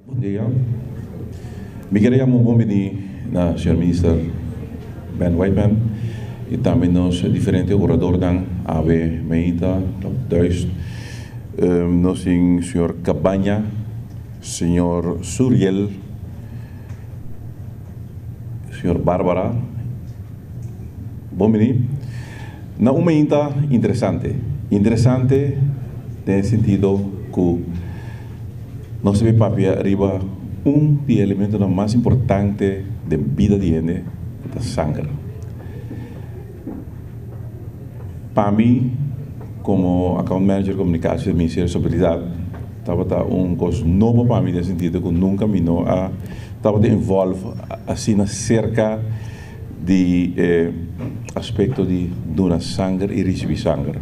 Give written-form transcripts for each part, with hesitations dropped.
Bon dia. Mi quier yama un bon bini na señor Minister Ben Whiteman y tambe nos diferente oradornan awe meinta op Duist. Nos tin señor Cabaña, señor Suriel, señor Barbara. Bon bini na un meinta interesante. Interesante den e sentido cu Nos debe papia riba un di e elementonan mas importante den bida di hende, ku ta sanger. Pa mi, komo account manager komunikashon di Ministerio di Salubridad, tabata un kos nobo pa mi den sentido ku nunka mi no a tabata involve asina serka di e aspekto di duna sanger i risibí sanger.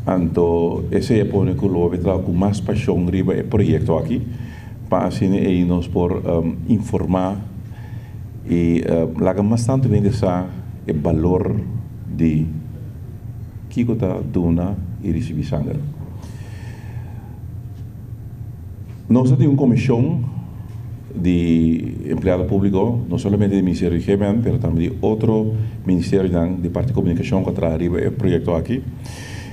Anto esei a pone ku lo a traha ku mas pashon riba e proyekto aki pa asina ei nos por informá i laga mas tantu hende sa e balor di kiko ta duna i risibí sanger. Nos ta tin un komishon di empleado públiko, no solamente di Ministerio di GMN, pero tambe di otro ministerionan di parti komunikashon ku a traha riba e proyekto aki.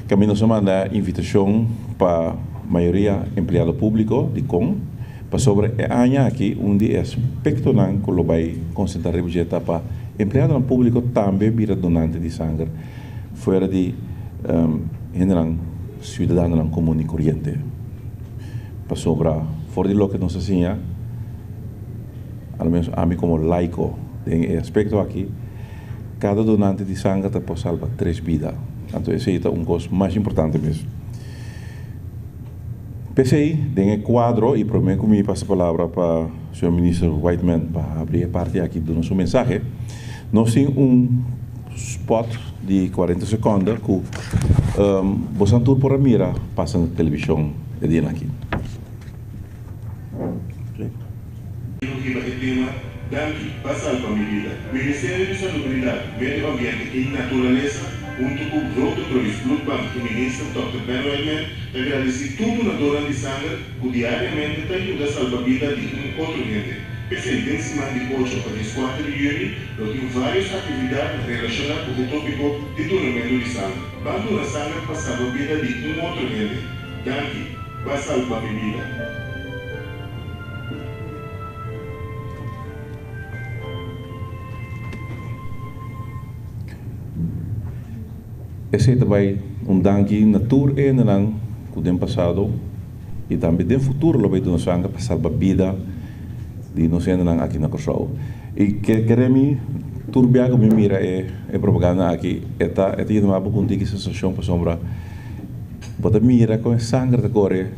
Kaminda nos a manda invitashon pa mayoria empleado públiko di kon, pasobra e aña aki un di e aspektonan ku lo bai konsentrá riba dje ta pa empleadonan públiko tambe bira donante di sanger fuera di hendenan siudadanonan komun i koriente. Pasobra for di loke nos a siña, a lo menos ami komo laiko den e aspekto aki, kada donante di sanger ta por salba tres bida. Anto esei ta un kos mas importante mes. P'esei, den e kuadro, i promé ku mi pasa palabra pa señor Minister Whiteman pa habri e parti aki duna su mensahe, nos tin un spot di cuarenta seconde cu bosan tur por a mira pasa na television e dianan aki. Lo hiba e tema Danki pa salba mi bida. Ministerio di Salubridat, Medio Ambiente i Naturalesa huntu ku Rode Kruis Bloedbank i Minister Dòkter Ben Whiteman ta gradisí tur dunadornan di sanger ku diariamente ta yuda salba bida di un otro hende. P'esei den siman di ocho pa dieskuater di yüni lo tin vários aktividat relashoná ku e tópiko di dunamentu di sanger. Ban duna sanger pa salba bida di un otro hende. Danki, b'a salba mi bida. Esei ta bai un danki na tur e hendenan ku den pasado i tambe den futuro lo bai duna sanger pa salba bida di nos hendenan aki na Kòrsou. I kere mi tur bia ku mi mira e propaganda aki e ta e ta yena bo ku un tiki sensashon pasobra bo ta mira kon e sanger ta kore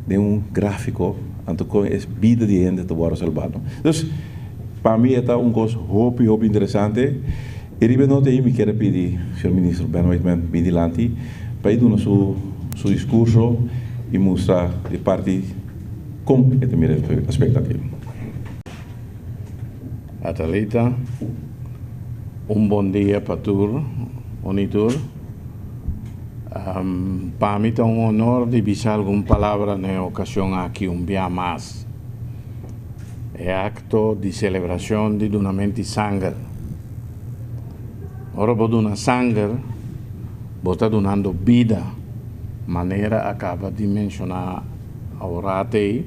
den un grafiko anto kon e bida di hende ta wòrdu salba. Dus pa mi e ta un kos hopi hopi interesante. I riba e nota ei mi kier a pidi señor Minister Ben Whiteman bin dilanti pa e duna su su discurso i mustra di parti con e ta mira e aspecto aki. Atalita, Un bon dia pa tur, un i tur. Pa mi ta un honor di bisa algun palabra na e ocasion aki un bia mas. E akto di selebrashon di dunament di sanger. Ora bo duna sanger, bo ta dunando bida, manera a kaba di menshoná aworat ei.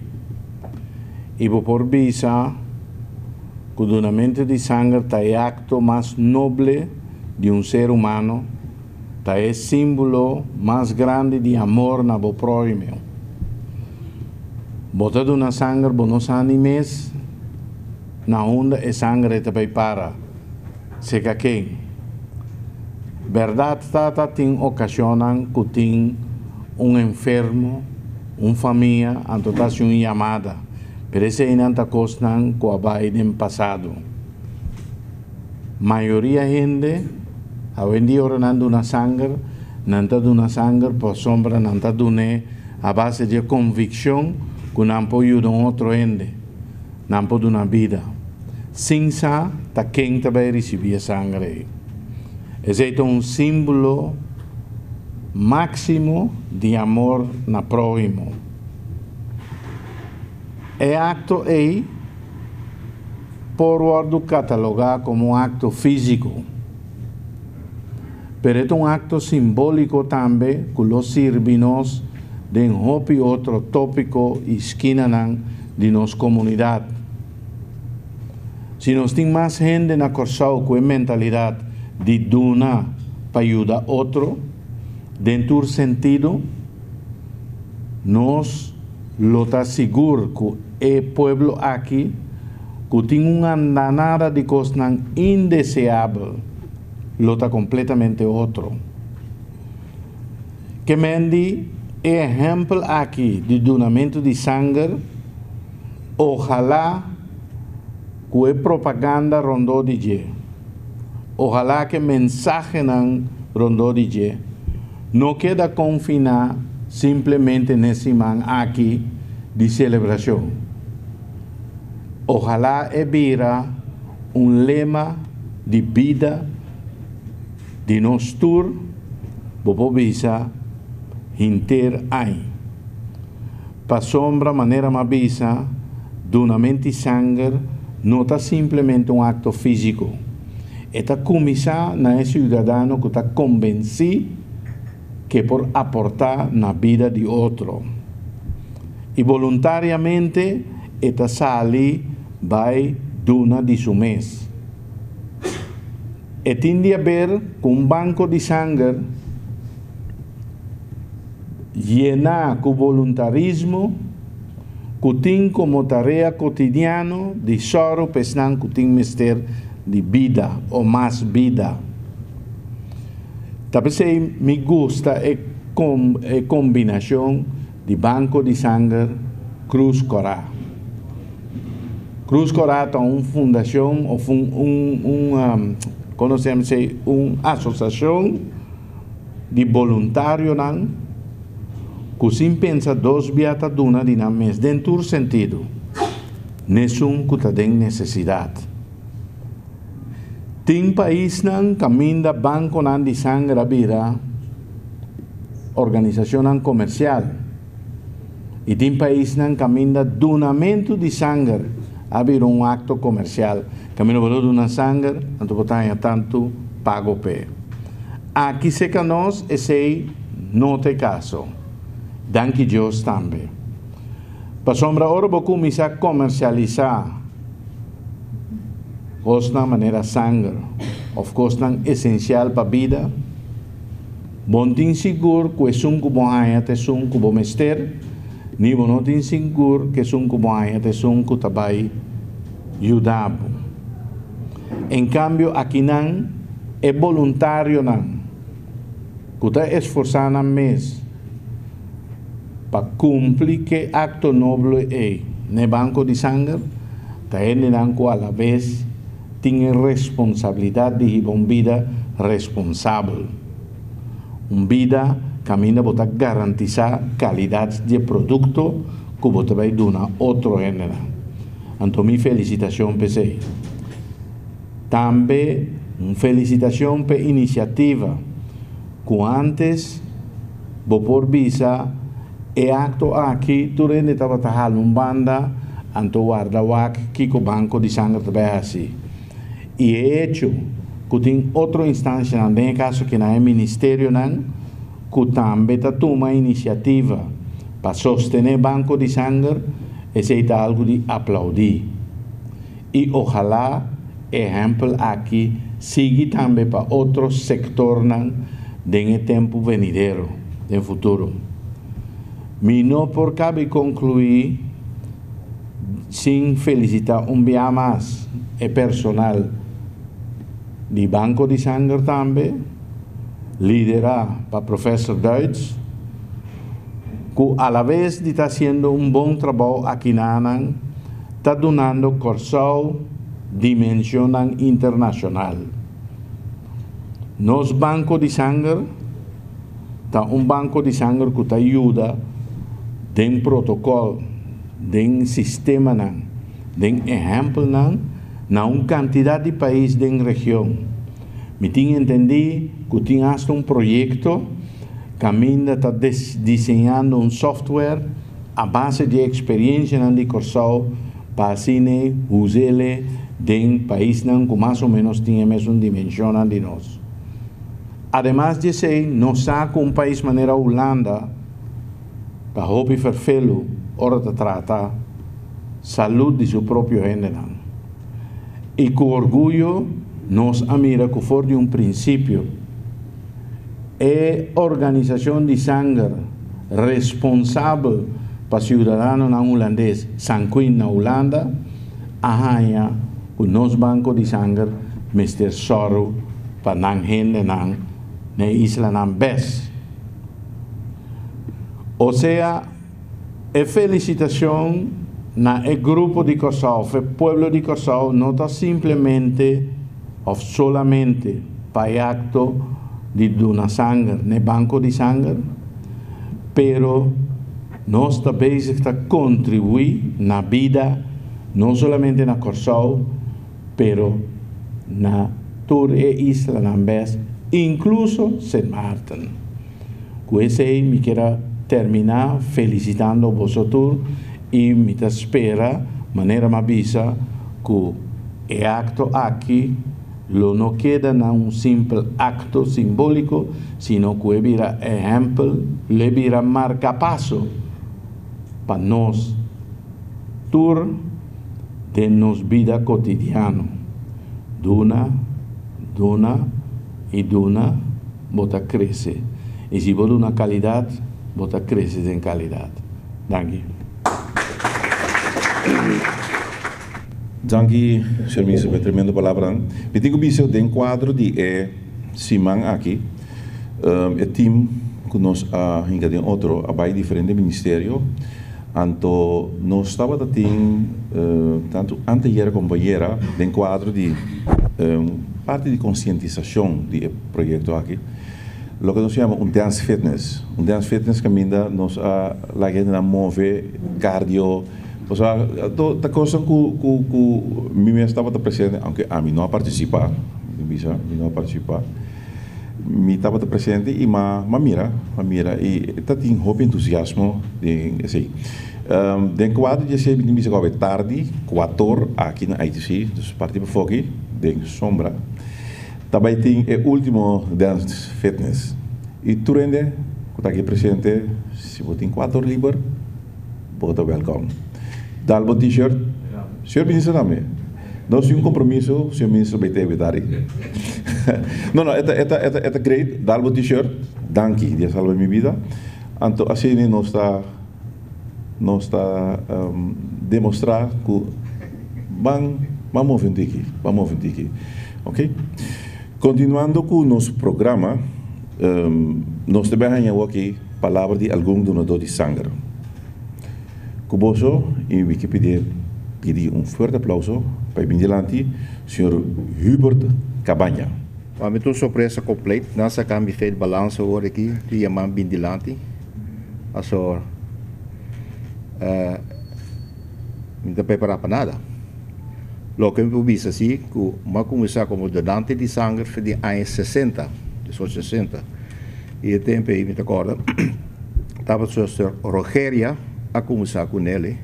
I bo por bisa ku dunamentu di sanger ta e akto mas noble di un ser humano, ta e símbolo mas grandi di amor na bo próhimo. Bo ta duna sanger bo no sa ni mes na unda e sanger ei ta bai para, seka ken. Bèrdat ta ta tin okashonnan ku tin un enfermo, un famia, anto ta hasi un yamada, pero eseinan ta kosnan ku a bai den pasado. Mayoria hende awendia ora nan duna sanger, nan ta duna sanger pasobra nan ta dun'é a base di e konvikshon ku nan por yuda un otro hende, nan por duna bida, sin sa ta ken ta bai risibí e sanger ei. Esei ta un símbolo máksimo di amor na próhimo. E akto ei por wòrdu katalogá komo un akto físiko, pero e ta un akto simbóliko tambe ku lo sirbi nos den hopi otro tópiko i skinanan di nos komunidat. Si nos tin mas hende na Kòrsou ku e mentalidat di duna pa yuda otro den tur sentido, nos lo ta sigur ku e pueblo aki ku tin un andanada di kosnan indeseabel lo ta kompletamente otro. Ke men di e ehèmpel aki di dunamentu di sanger, ohalá ku e propaganda rondó di dje, ohalá ku e mensahenan rondó di dje no keda konfiná simplemente n'e siman aki di selebrashon. Ohalá e bira un lema di bida di nos tur, bo por bisa hinter añ. Pasobra manera m'a bisa, dunamenti sanger no ta simplemente un akto físiko. E ta kuminsá na e siudadano ku ta kombensí ku e por aportá na bida di otro. I boluntariamente e ta sali bai duna di su mes. E tin di aber ku un banko di sanger yená ku boluntarismo ku tin komo tarea kotidiano di sòru pa esnan ku tin mester di bida o mas bida. Ta p'esei mi gusta e e kombinashon di Banko di Sanger Krus Kòrá. Krus Kòrá ta un fundashon òf un un un kono se yama esei un asosiashon di boluntarionan ku sin pensa dos bia ta duna di nan mes den tur sentido n'esun ku ta den nesesidat. Tin paisnan kaminda bankonan di sanger a bira organisashonnan komersial i tin paisnan kaminda dunamentu di sanger a bira un akto komersial, kaminda bo ta duna sanger anto bo ta haña tantu pago p'e. Aki serka nos esei no ta e kaso. Danki Dios tambe. Pasobra ora bo kuminsá komersialisá kosnan manera sanger òf kosnan esensial pa bida, bo no tin sigur ku esun ku bo haña ta esun ku bo mester, ni bo no tin sigur ku esun ku bo haña ta esun ku ta bai yuda bo. En kambio akinan e boluntarionan ku ta esforsá nan mes pa kumpli ku e akto noble ei na e banko di sanger, ta hendenan ku alabes tin e responsabilidat di hiba un bida responsabel, un bida kaminda bo ta garantisá kalidat di e produkto ku bo ta bai duna otro hendenan. Anto mi felisitashon p'esei. Tambe un felisitashon p'e inisiativa ku ántes bo por bisa e akto aki tur hende tabata hala un banda anto warda wak kiko Banko di Sanger ta bai hasi. I e echo ku tin otro instanshanan, den e kaso kinan e ministerionan, ku tambe ta tuma inisiativa pa sostené Banko di Sanger, esei ta algu di aplaudí. I ojalá e ehèmpel aki sigui tambe pa otro sektornan den e tempu venidero, den futuro. Mi no por kabi konkluí sin felisitá un bia mas e personal di Banko di Sanger tambe, liderá pa Professor Duits, ku alabes di ta hasiendo un bon trabou akinanan, ta dunando Kòrsou dimenshonnan internashonal. Nos banko di sanger ta un banko di sanger ku ta yuda den protokòl, den sistemanan, den ehèmpelnan na un kantidat di pais den region. Mi tin entendí ku tin asta un proyekto kaminda ta diseñando un software. a base di eksperensianan di Kòrsou pa asina us'é den paisnan ku mas o ménos tin e mesun dimenshonnan di nos. Ademas di esei, nos sa ku un pais manera Hulanda ta hopi ferfelu ora ta trata salú di su propio hendenan. I ku orguyo nos a mira ku for di un prinsipio e organisashon di sanger responsabel pa siudadanonan hulandes, Sanquin na Hulanda, a haña ku nos banko di sanger mester sòru pa nan hendenan na e islanan bes. Osea, e felisitashon na e grupo di Kòrsou òf e pueblo di Kòrsou no ta simplemente òf solamente pa e akto di duna sanger na e banko di sanger, pero nos ta bezig ta kontribuí na bida no solamente na Kòrsou, pero na tur e islanan bes, inkluso Sint Maarten. Ku esei mi kier a terminá felisitando boso tur i mi ta spera, manera m'a bisa, ku e akto aki lo no keda na un simpel akto simbóliko, sino ku e bira ehèmpel, lo e bira markapaso pa nos tur den nos bida kotidiano. Duna, duna i duna. Bo ta krese. I si bo duna kalidat, bo ta krese den kalidat. Danki. Danki, señor Minister, pa e tremendo palabranan. Mi tin ku bisa den kuadro di e siman aki, e team ku nos a hinka den otro a bai diferente ministerio, anto nos tabata tin tantu anteayera komo ayera den kuadro di parti di konsientisashon di e proyekto aki, loke nos yama un dance fitness. Un dance fitness kaminda nos a laga hendenan move, cardio, osea ta kosnan ku ku ku mi mes tabata presente, aunke ami no a partisipa, mi bisa mi no a partisipa, mi tabata presente i m'a m'a mira, m'a mira i ta tin hopi entusiasmo den esei. Den kuadro di esei mi tin bisa ku awe tardi kuator aki na ITC, dus parti pafoki den sombra. Ta bai tin e ultimo Dance Fitness y tur hende cu ta aki presente si bo tin cuater liber bo ta welcome. Dal bo t-shirt. Señor Minister tambe. Nos tin un compromiso señor Minister bai tebe dari. No no e ta e ta e ta great dal bo t-shirt. Danki di a salba mi bida. Anto asina nos ta nos ta demostra cu ban ban move un tiki, ban move un tiki. Ok. Continuando cu nos programa, nos ta bay haña awoki palabra di algun donador di sanger. Cu boso y mi ke pidi pidi un fuerte aplauso pa e bin dilanti, señor Hubert Cabaña. Pa mi ta un sorpresa completo. Nan saca mi fe di balansa awor aki, di yama bin dilanti. Pasobra mi no ta prepará pa nada. Loke mi por bisa si ku mi a kuminsá komo donante di sanger for di aña sesenta, diesocho sesenta, i e tempu ei mi ta kòrda tabata Zuster Rogeria a kuminsá ku Nelly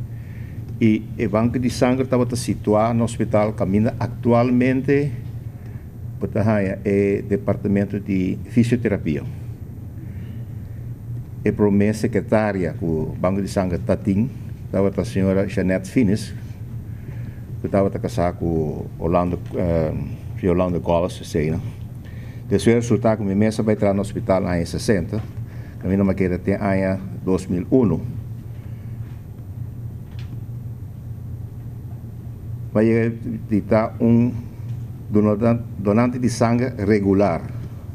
i e banko di sanger tabata situá na hospital kaminda aktualmente bo ta haña e departamento di fisioterapia. E promé sekretaria ku Banko di Sanger ta tin tabata señora Jeanette Finis ku tabata kasá ku Orlando Orlando Goles esei. Despues resultá ku mi mes a bai traha na hospital aña 60, kaminda mi a keda te aña 2001. Mi a yega di ta un donante di sanger regular.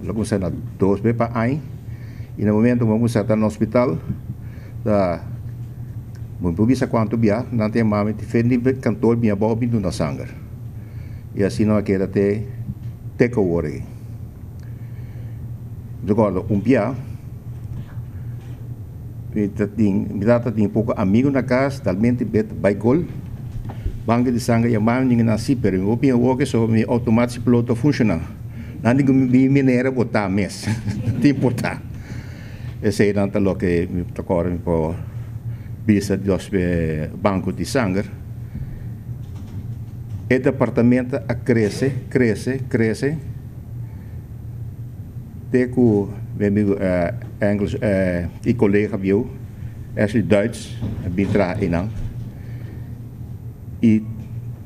Lo kuminsá na dos bes pa aña i na momento ku mi a kuminsá ta na hospital ta mi por bisa kuantu bia nan ta yama mi diferente kantor bin abou bin duna sanger i asina mi a keda te te ku awor aki. Mi ta kòrda un bia mi ta tin mi tata tin poko amigu na kas talmente bet bai gol banko di sanger yama mi nan si pero mi por bin awor ke so mi outomatiko lo ta funshoná. Nan di ku mi manera bo ta mes, no ta importá. Eseinan ta loke mi ta kòrda mi por Bisa di banko di sanger, e departamento a krese, krese, krese, te ku mi amigu Engels i kolega bieu Ashley Duits a bin traha einan i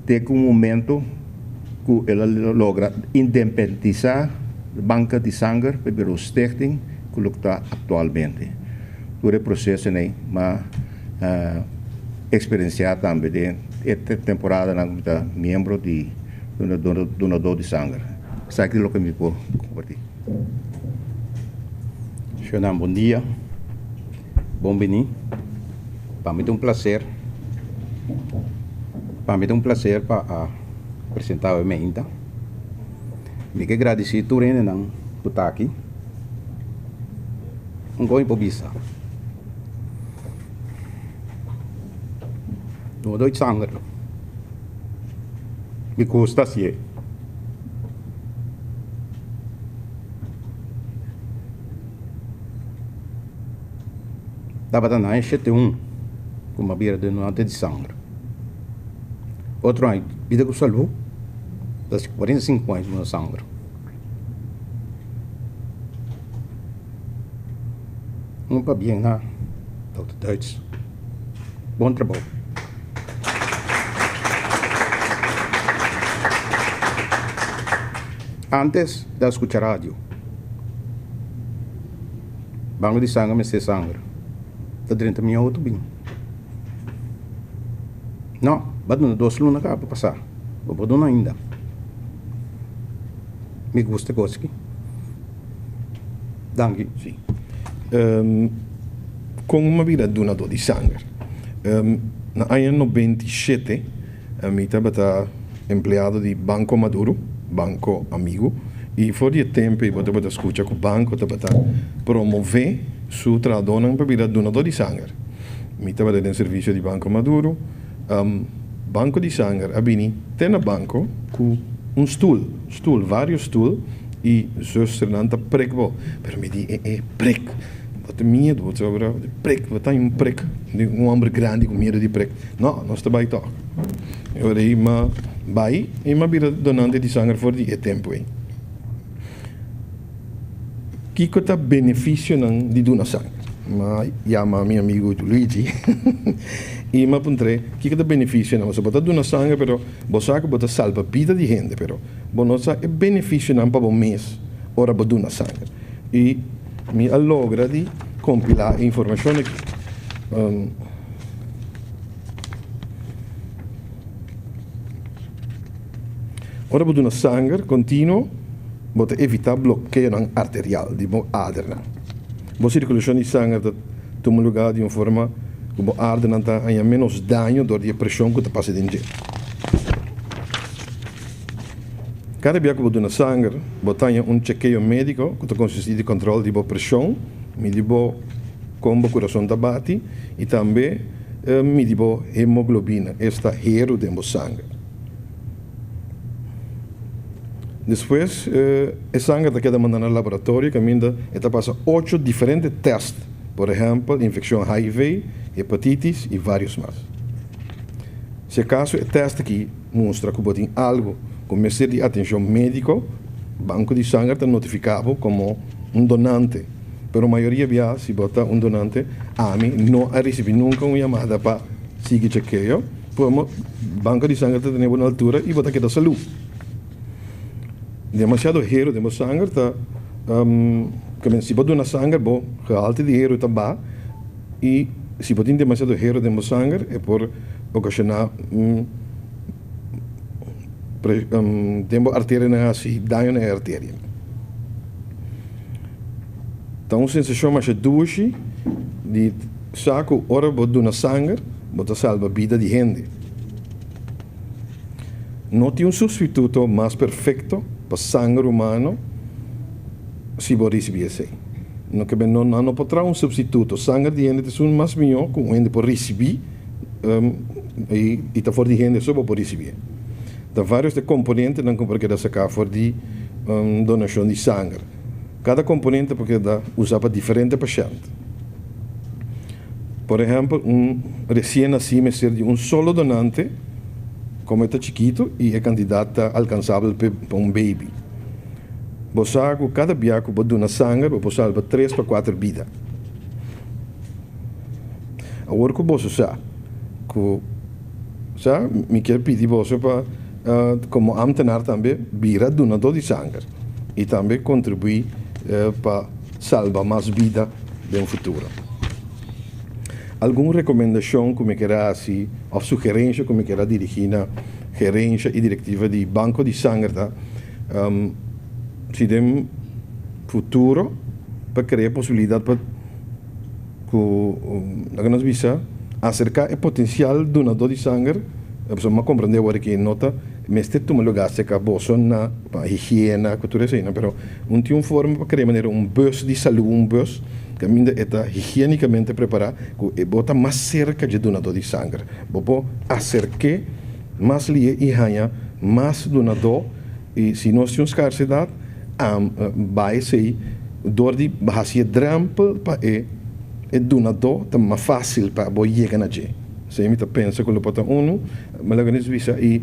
te ku un momento ku el a logra independisá banka di sanger pa bira un stichting ku loke ta aktualmente. Tur e prosesonan m'a eksperensiá tambe den e temporadanan ku mi ta miembro di donadó di sanger. Esaki ta loke mi por kompartí. Shonnan bon dia, bon bini. Pa mi ta un placer, pa mi ta un placer pa a presenta awe meinta. Mi ke gradisí tur hendenan ku ta aki. Un kos mi por bisa, no doy sanger, mi gusta hasié. Tabata na aña 71 ku mi a bira donante di sanger. Otro aña bida ku salú, ta 45 aña duna sanger. Un pabien na Dòkter Duits. Bon trabou. Antes da skucha radio. Bango di sanger mester sanger. Ta drenta mi auto bin. No, ba duna dos luna kaba pasa. Bo por duna ainda. Mi gusta kos aki. Danki. Sí. Kon mi a bira dunadó di sanger? Na aña 97 mi tabata empleado di Banco Maduro, Banco Amigo, i for di e tempu ei bo tabata skucha ku banko tabata promové su trahadónan pa bira dunadó di sanger. Mi tabata den servisio di Banco Maduro. Banco di sanger a bini te na banco cu un stoel, stoel, varios stoel y zusternan ta prik bo. Pero mi di, eh eh, prik, bo tin miedu, bo ta bira prik, bo ta un prik di un homber grandi cu miedu di prik. No, nos ta bay toch. E ora ey m'a bay y m'a bira donante di sanger for di e tempo ey. Kiko ta benefisionan di duna sanger? M'a yama mi amigu Luigi i m'a puntr'é kiko ta benefisionan. Pasobra bo ta duna sanger pero bo sa ku bo ta salba bida di hende pero bo no sa e benefisionan pa bo mes ora bo duna sanger. I mi a logra di kompilá e informashon aki. Ora bo duna sanger kontinuo, bo ta evitá blokeonan arterial di bo adernan. Bo sirkulashon di sanger ta tuma lugá di un forma ku bo adernan ta haña ménos daño dor di e preshon ku ta pasa den dje. Kada bia ku bo duna sanger, bo ta haña un chekeo médiko ku ta konsistí di kòntròl di bo preshon, midi bo kon bo kurason ta bati i tambe midi bo hemoglobina, esta heru den bo sanger. Despues e sanger ta keda manda na laboratorio kaminda e ta pasa ocho diferente tèst, por ehèmpel infekshon HIV, hepatitis i vários mas. Si akaso e tèst aki mustra ku bo tin algu ku mester di atenshon médiko, banko di sanger ta notifiká bo komo un donante. Pero mayoria bia si bo ta un donante, ami no a risibí nunka un yamada pa sigui chekeo. Como banco di sanger ta tene bo na altura y bo ta keda salú. Demasiado hero den bo sanger ta um, si bo duna sanger bo gehalte di hero ta baha y si bo tin demasiado hero den bo sanger e por ocasiona um, um, den bo arterianan haci daño na e arteria. Ta un sensashon masha dushi di sa ku ora bo duna sanger, bo ta salba bida di hende. No tin un sustituto mas perfekto pa sanger humano si bo risibí esei. No ke men nan no por traha un supstituto. Sanger di hende ta esun mas mihó ku un hende por risibí i ta for di hende so bo por risibí. Ta vários di e komponentenan ku por keda saká for di donashon di sanger. Kada komponente por keda usá pa diferente pashènt. Por ehèmpel, un resien nasí mester di un solo donante, komo e ta chikitu i e kantidat ta alkansabel pa un beibi. Bo sa ku kada bia ku bo duna sanger bo por salba tres pa kuater bida. Awor ku boso sa ku sa, mi kier pidi boso pa komo ámtenar tambe bira dunadó di sanger i tambe kontribuí pa salba mas bida den futuro. Algun rekomendashon ku mi kier a hasi òf sugerensha ku mi kier a dirigí na gerensha i direktiva di Banko di Sanger ta, si den futuro pa krea posibilidat pa ku laga nos bisa aserká e potensial dunadó di sanger, pasobra mi a komprendé awor aki no ta mester tuma lugá serka boso na pa higiena ku tur eseinan, pero un tin un forma pa krea manera un bus di salú, un bus kaminda e ta higienikamente prepará ku e bo ta mas serka dje dunadó di sanger, bo por aserk'é mas lihe i haña mas dunadó i si nos tin un skarsedat bai esei dor di hasi e drèmpel pa e e dunadó ta mas fásil pa bo yega na dje. Esei mi ta pensa ku lo por ta unu. Mi laga nos bisa i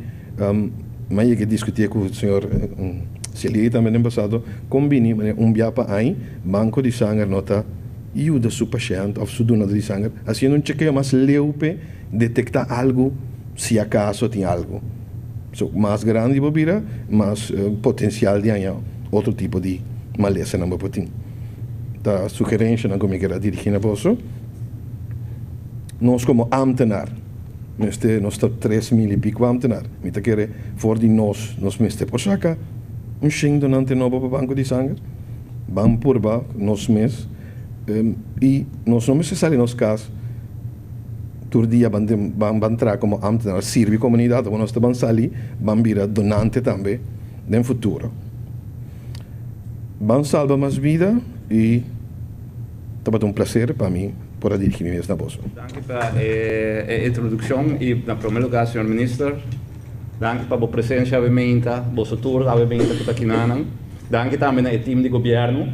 mi a yega diskutié ku señor Celier tambe den pasado kon bini manera un bia pa aña banko di sanger no ta yuda su pashènt òf su dunadó di sanger hasiendo un chekeo mas leu p'e detektá algu si akaso tin algu. So, mas grandi bo bira, mas potensial di haña otro tipo di malesanan bo por tin. Ta sugerenshanan ku mi kier a dirigí na boso. Nos komo ámtenar mester, nos ta 3000 i piko ámtenar, mi ta kere for di nos, nos mester por saka un shen donante nobo pa banko di sanger. Ban purba nos mes i nos no mester sali nos kas. Tur dia ban den ban ban traha komo ámtenar sirbi komunidat abo nos ta ban sali ban bira donante tambe den futuro. Ban salba mas bida i tabata un plaser pa mi por a dirigi mi mes na boso. Danki pa e introdukshon i na prome lugar señor Minister danki pa bo presensia awe meinta, boso tur awe meinta ku ta kinanan. Danki tambe na e team di gobierno.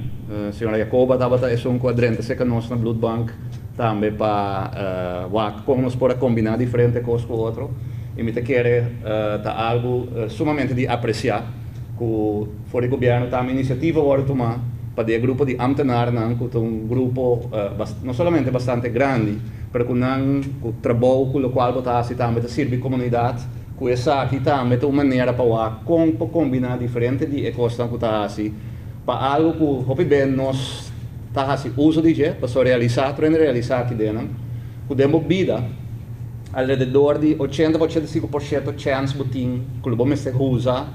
Señora Jacoba tabata esun cu a drenta cerca nos na Bloedbank tambe pa wak con nos por a combina diferente cos cu otro. Y mi ta kere ta algo sumamente di aprecia cu for di gobierno tambe iniciativa wordo tuma pa di e grupo di ambtenarnan cu ta un grupo no solamente bastante grandi pero cu nan cu trabou cu locual bo ta haci tambe ta sirbi comunidad. Ku esaki tambe ta un manera pa wak kon por kombiná diferente di e kosnan ku ta hasi pa algu ku hopi be nos ta hasi uso di dje, pasobra realisá, tur hende realisá aki den ku den bo bida alrededor di 80 pa 85% chèns bo tin ku lo bo mester usa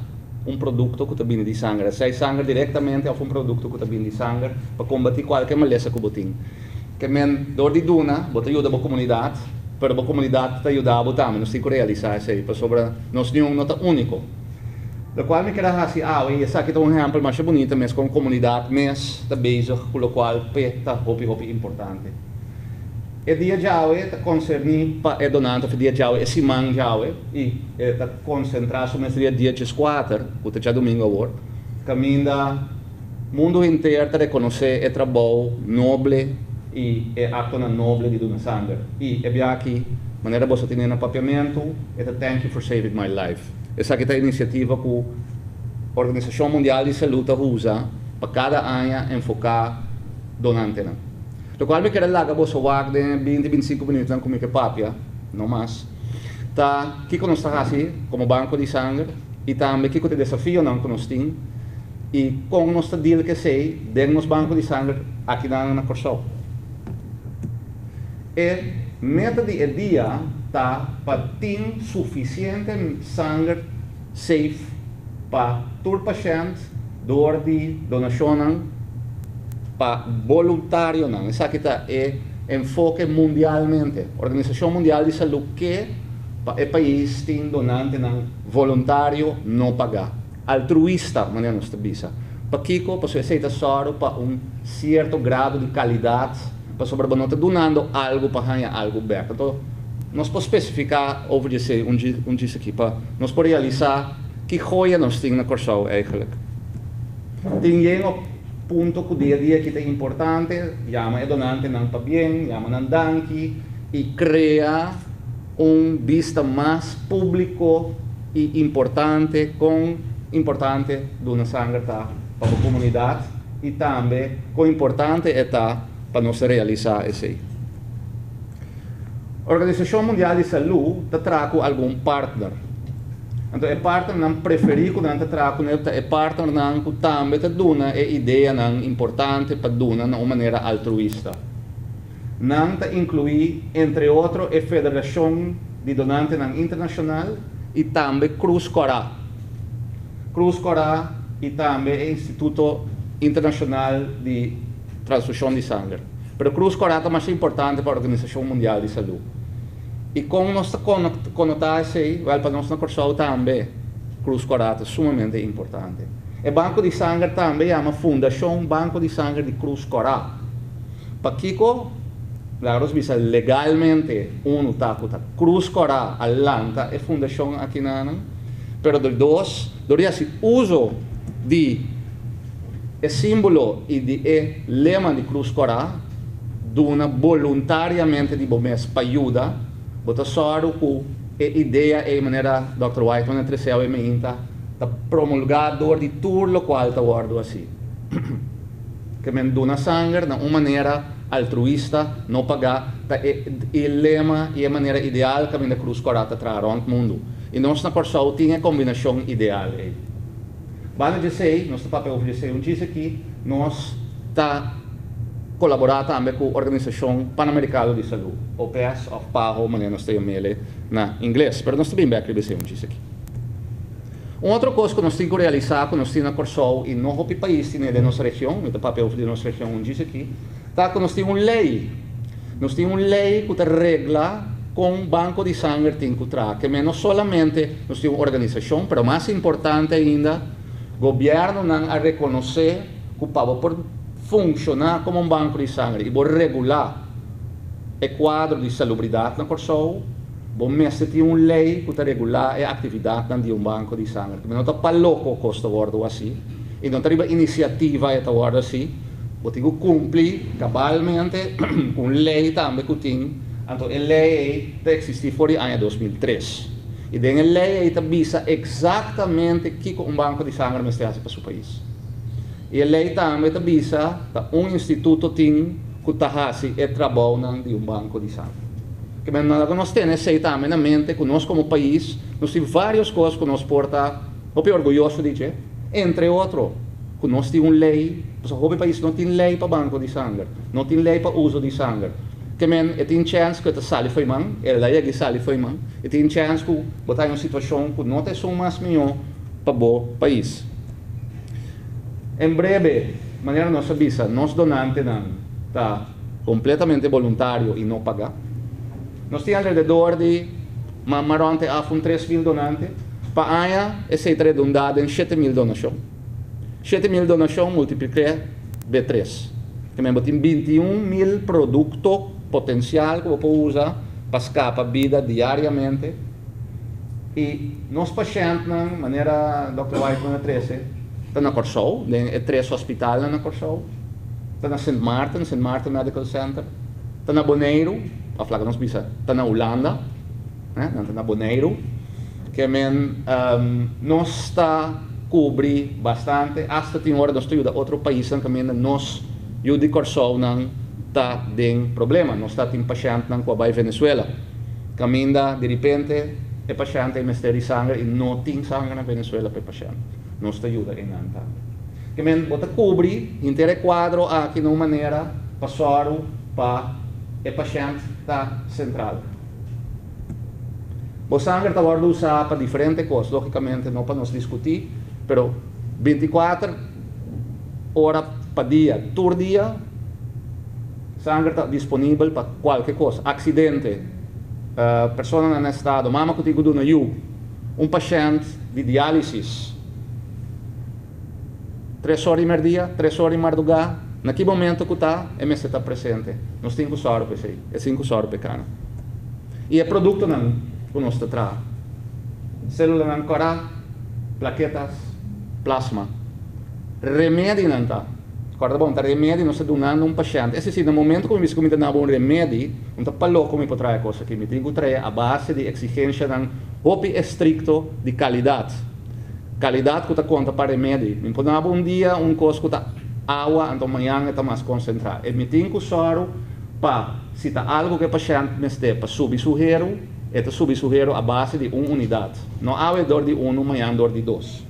un produkto ku ta bini di sanger, sea sanger direktamente òf un produkto ku ta bini di sanger pa kombatí kualke malesa ku bo tin. Ke men dor di duna, bo ta yuda bo komunidat, pero bo komunidat ta yuda bo tambe. Nos tin ku realisá esei, pasobra nos niun no ta úniko. Lokual mi kier a hasi awe, i esaki ta un ehèmpel masha bunita mes kon komunidat mes ta bezig ku lokual p'e ta hopi hopi importante. E dia djawe ta konserní pa e donante òf e dia djawe, e siman djawe, i e ta konsentrá su mes riba dia dieskuater, ku ta djadumingu awor, kaminda. Mundu henter ta rekonosé e trabou noble i e aktonan noble di duna sanger. I e bia aki, manera boso tene na papiamentu, e ta Thank you for saving my life. Esaki ta e inisiativa ku Organisashon Mundial di Salú ta usa pa kada aña enfoká donantenan. Lokual mi kere laga boso wak den e binti, bintisinku minütnan ku mi ke papia, no mas, ta kiko nos ta hasi komo banko di sanger i tambe kiko ta e desafionan ku nos tin. I kon nos ta deal ku esei den nos banko di sanger akinan na Kòrsou? E meta di e dia ta pa tin sufisiente sanger safe pa tur pashènt dor di donashonnan pa boluntarionan. Esaki ta e enfoke mundialmente. Organisashon Mundial di Salú ke pa e pais tin donantenan voluntario no pagá. Altruista, manera nos ta bisa. Pakiko? Pasobra esei ta sòru pa un sierto grado di kalidat, pasobra bo no ta dunando algu pa haña algu bèk. Anto, nos por spesifiká over di esei un un djis aki pa nos por realisá ki joya nos tin na Kòrsou eigentlik. Tin yen op punto ku dia a dia aki ta importante, yama e donantenan pabien, yama nan danki i krea un bista mas públiko i importante kon importante duna sanger ta pa bo komunidat i tambe kon importante e ta pa nos realisá esei. Organisashon Mundial di Salú ta traha ku algun partner. Anto e partnernan preferí ku nan ta traha kuné ta e partnernan ku tambe ta duna e ideanan importante pa duna na un manera altruista. Nan ta inkluí entre otro e Federashon di Donantenan Internashonal i tambe Krus Kòrá. Krus Kòrá i tambe e Instituto Internashonal di Transfushon di Sanger. Pero Krus Kòrá ta masha importante pa Organisashon Mundial di Salú. I kon nos ta konotá esei? Wèl, pa nos na Kòrsou tambe Krus Kòrá ta sumamente importante. E banko di sanger tambe yama Fundashon Banko di Sanger di Krus Kòrá. Pakiko? Laga nos bisa legalmente unu ta ku ta Krus Kòrá a lanta e fundashon akinanan, pero di dos, dor di hasi uso di e símbolo i di e lema di Krus Kòrá, duna boluntariamente di bo mes pa yuda, bo ta sòru ku e idea ei manera dòkter Whiteman a trese awe meinta ta promulgá dor di tur lokual ta wòrdu hasi. Ke men duna sanger na un manera altruista, no pagá, ta e e lema i e manera ideal kaminda Krus Kòrá ta traha rònt mundu. I nos na Kòrsou tin e kombinashon ideal ei. Banda di esei, nos ta papia over di esei un djis aki, nos ta kolaborá tambe ku Organisashon Panamerikano di Salú, OPS òf PAHO manera nos ta yam'el na ingles. Pero nos ta bin bèk riba esei un djis aki. Un otro kos ku nos tin ku realisá ku nos tin na Kòrsou i no hopi pais tin den nos region, mi ta papia over di nos region un djis aki, ta ku nos tin un lei. Nos tin un lei ku ta regla kon banko di sanger tin ku traha. Ke men no solamente nos tin un organisashon, pero mas importante ainda, gobièrnunan a rekonosé ku pa bo por funshoná komo un banko di sanger i bo regulá e kuadro di salubridat na Kòrsou, Bo mester tin un lei ku ta regulá e aktividatnan di un banko di sanger. No ta pa loko kos ta wòrdu hasí i no ta riba inisiativa e ta wòrdu hasí. Bo tin ku kumpli kabalmente ku un lei tambe ku tin. Anto e lei ei ta eksistí for di aña 2003. I den e lei ei ta bisa eksaktamente kiko un banko di sanger mester hasi pa su pais. I e lei tambe ta bisa ta un instituto tin ku ta hasi e trabounan di un banko di sanger. Ke men laga nos tene esei tambe na mente ku nos komo pais nos tin varios kos ku nos por ta hopi orguyoso di dje, entre otro ku nos tin un lei, pasobra hopi pais no tin lei pa banko di sanger, no tin lei pa uso di sanger. Ke men e tin chèns ku e ta sali fo'i man, e lei aki sali fo'i man, e tin chèns ku bo ta den un situashon ku no ta esun mas mihó pa bo pais. En brebe, manera nos a bisa, nos donantenan ta. Completamente boluntario y no paga. Nos tin alrededor di ma rond e af un 3000 donante. Pa aña esey ta redunda den 7000 donacion. 7000 donacion multiplique be tres. Te men bo tin 21.000 producto potencial cu bo por usa pa scapa bida diariamente. Y nos pashentnan, manera Dòkter Whiteman a trece, ta na Corsou, den e tres hospitalnan na Corsou. Ta na Sint Maarten, Sint Maarten Medical Center, ta na Boneiru, òf laga nos bisa ta na Hulanda, nan ta na Boneiru. Ke men nos ta kubri bastante, asta tin ora nos ta yuda otro paisnan kaminda nos yu di Kòrsounan ta den problema. Nos ta tin pashèntnan ku a bai Venezuela, kaminda diripente e pashènt ei mester di sanger i no tin sanger na Venezuela pa e pashènt. Nos ta yuda einan tambe. Ke men bo ta kubri henter e kuadro aki na un manera pa sòru pa e pashènt ta sentral. Bo sanger ta wòrdu usá pa diferente kos, lógikamente no pa nos diskutí, pero 24 ora pa dia, tur dia, sanger ta disponibel pa kualke kos, aksidente, personanan na estado, mama ku tin ku duna yu, un pashènt di diálisis. Tres ora di merdia, tres ora di mardugá, na ki momento ku ta, e mester ta presente. Nos tin ku sòru pa esei, e tin ku sòru pa e kana. I e produktonan ku nos ta traha, sélulanan kòrá, plaketas, plasma, remedinan ta. Kòrda bon, ta remedi nos ta dunando un pashènt. Es desir, na momento ku mi bisa ku mi ta duna bo un remedi, no ta pa loko mi por traha e kos aki. Mi tin ku traha a base di eksigenshanan hopi estrikto di kalidat. Kalidat ku ta konta pa remedi. Mi por duna bo un dia un kos ku ta awa, anto mañan e ta mas konsentrá. E mi tin ku sòru pa si ta algu ku e pashènt mester pa subi su heru, e ta subi su heru a base di un unidat. No awe dor di unu, mañan dor di dos.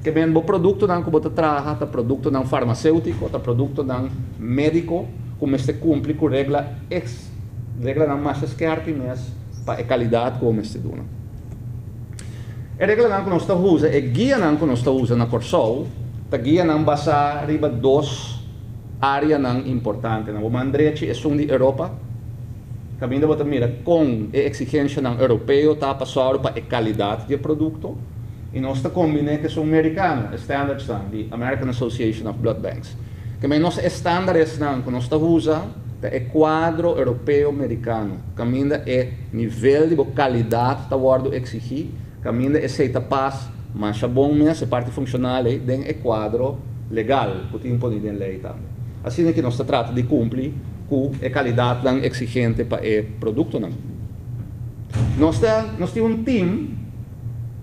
Ke men bo produktonan ku bo ta traha ta produktonan farmaseutiko, ta produktonan médiko ku mester kumpli ku regla eks reglanan masha skèrpi mes pa e kalidat ku bo mester duna. E reglanan ku nos ta usa, e guianan ku nos ta usa na Kòrsou ta guianan basá riba dos áreanan importante. Na bo man drechi esun di Europa, kaminda bo ta mira kon e eksigenshanan europeo ta pa sòru pa e kalidat di e produkto. I nos ta kombiné ku esun merikano, e standardsnan di American Association of Blood Banks. Kemey nos estándaresnan ku nos ta usa ta e kuadro europeo merikano, kaminda e nivel di bo kalidat ta wòrdu eksigí, kaminda esei ta pas masha bon mes, e parti funshonal ei, den e kuadro legal ku tin poní den lei tambe. Asina ki nos ta trata di kumpli ku e kalidatnan eksigente pa e produktonan. Nos ta nos tin un tim.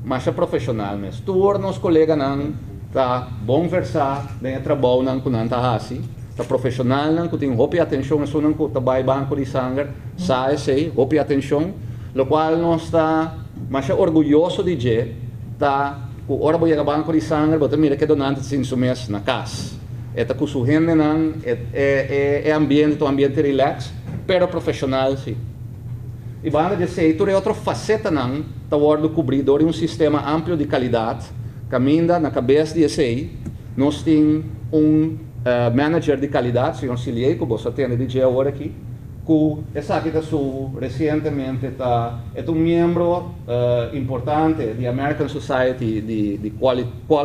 Masha profeshonal mes. Tur nos koleganan ta bon versá den e trabounan ku nan ta hasi. Ta profeshonalnan ku tin hopi atenshon. Esunnan ku ta bai banko di sanger sa esei, hopi atenshon. Lokual nos ta masha orguyoso di dje ta ku ora bo yega banko di sanger bo ta mira ke donante ta sinti su mes na kas. E ta ku su hendenan, e ambiente ta un ambiente rilèks, pero profeshonal si. I banda di esei, tur e otro fasetanan ta wòrdu kubrí dor di un sistema amplio di kalidat, kaminda na kabes di esei nos tin un manager di kalidat, señor Silié, ku boso a tende di dje awor aki, ku esaki ta su resientemente ta e ta un miembro importante di American Society di Quality, ku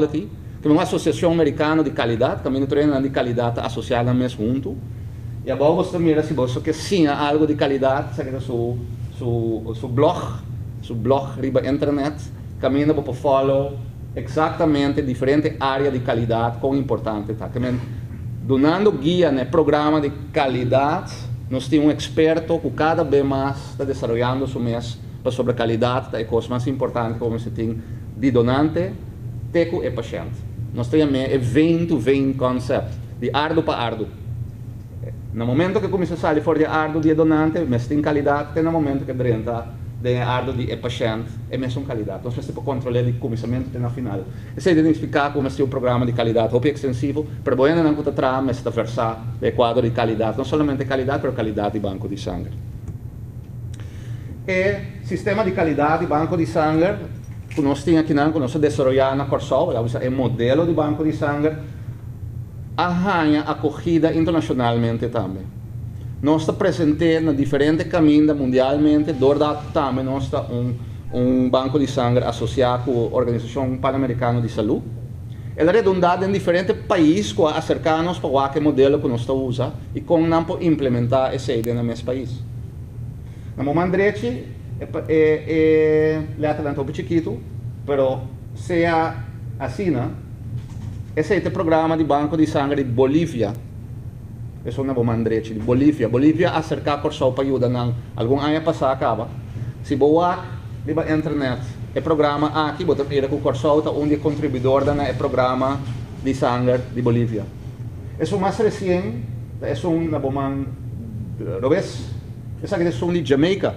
ta un asosiashon merikano di kalidat, kaminda tur hendenan di kalidat ta asosiá nan mes huntu. I abou boso ta mira si boso ke siña algu di kalidat, esaki ta su su su blog, su blog riba internet, kaminda bo por follow eksaktamente diferente área di kalidat kon importante ta. Ke men dunando guia na e programa di kalidat, nos tin un eksperto ku kada be mas ta desaroyando su mes pasobra kalidat ta e kos mas importante ku bo mester tin di donante te ku e pashènt. Nos ta yam'é e vein to vein concept, di ardu pa ardu. Na momento ku e kuminsá sali for di e ardu di e donante, mester tin kalidat te na momento ku e drenta den e ardu di e pashènt, e mesun kalidat. Nos mester por kontrol'é di kuminsamentu te na final. Esei ta signifiká ku mester tin un programa di kalidat hopi ekstensivo, pero bo hendenan ku ta traha mester ta versá den e kuadro di kalidat, no solamente kalidat, pero kalidat di banko di sanger. E sistema di kalidat di banko di sanger ku nos tin akinan, ku nos a desaroyá na Kòrsou, laga bisa e modelo di banko di sanger, a haña akogida internashonalmente tambe. Nos ta present'é na diferente kaminda mundialmente doordat tambe nos ta un un banko di sanger asosiá ku Organisashon Panamerikano di Salú. El a redundá den diferente pais ku a aserká nos pa wak e modelo ku nos ta usa i kon nan por implementá esei den nan mes pais. Na moman drechi e e e lèternan ta hopi chikitu, pero sea asina. Esei ta e programa di Banco di Sanger di Bolivia. Esun na bo man drechi, di Bolivia. Bolivia a aserká Kòrsou pa yuda nan algun aña pasá kaba. Si bo wak riba internet e programa aki, bo ta mira ku Kòrsou ta un di e kontribuidornan na e programa di sanger di Bolivia. Esun mas resien ta esun na bo man robes. Esaki ta esun di Jamaica.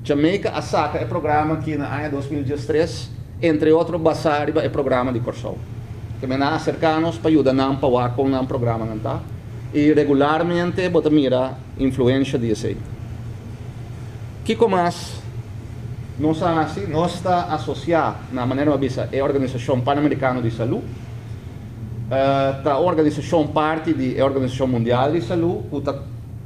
Jamaica a saka e programa aki na aña 2013. Entre otro basá riba e programa di Kòrsou. Te mena aserká nos pa yuda nan pa wak kon nan programanan ta i regularmente bo ta mira influensha di esei. Kiko mas nos a hasi? Nos ta asosiá na manera bo a bisa e Organisashon Panamerikano di Salú. Ta un organisashon parti di e Organisashon Mundial di Salú ku ta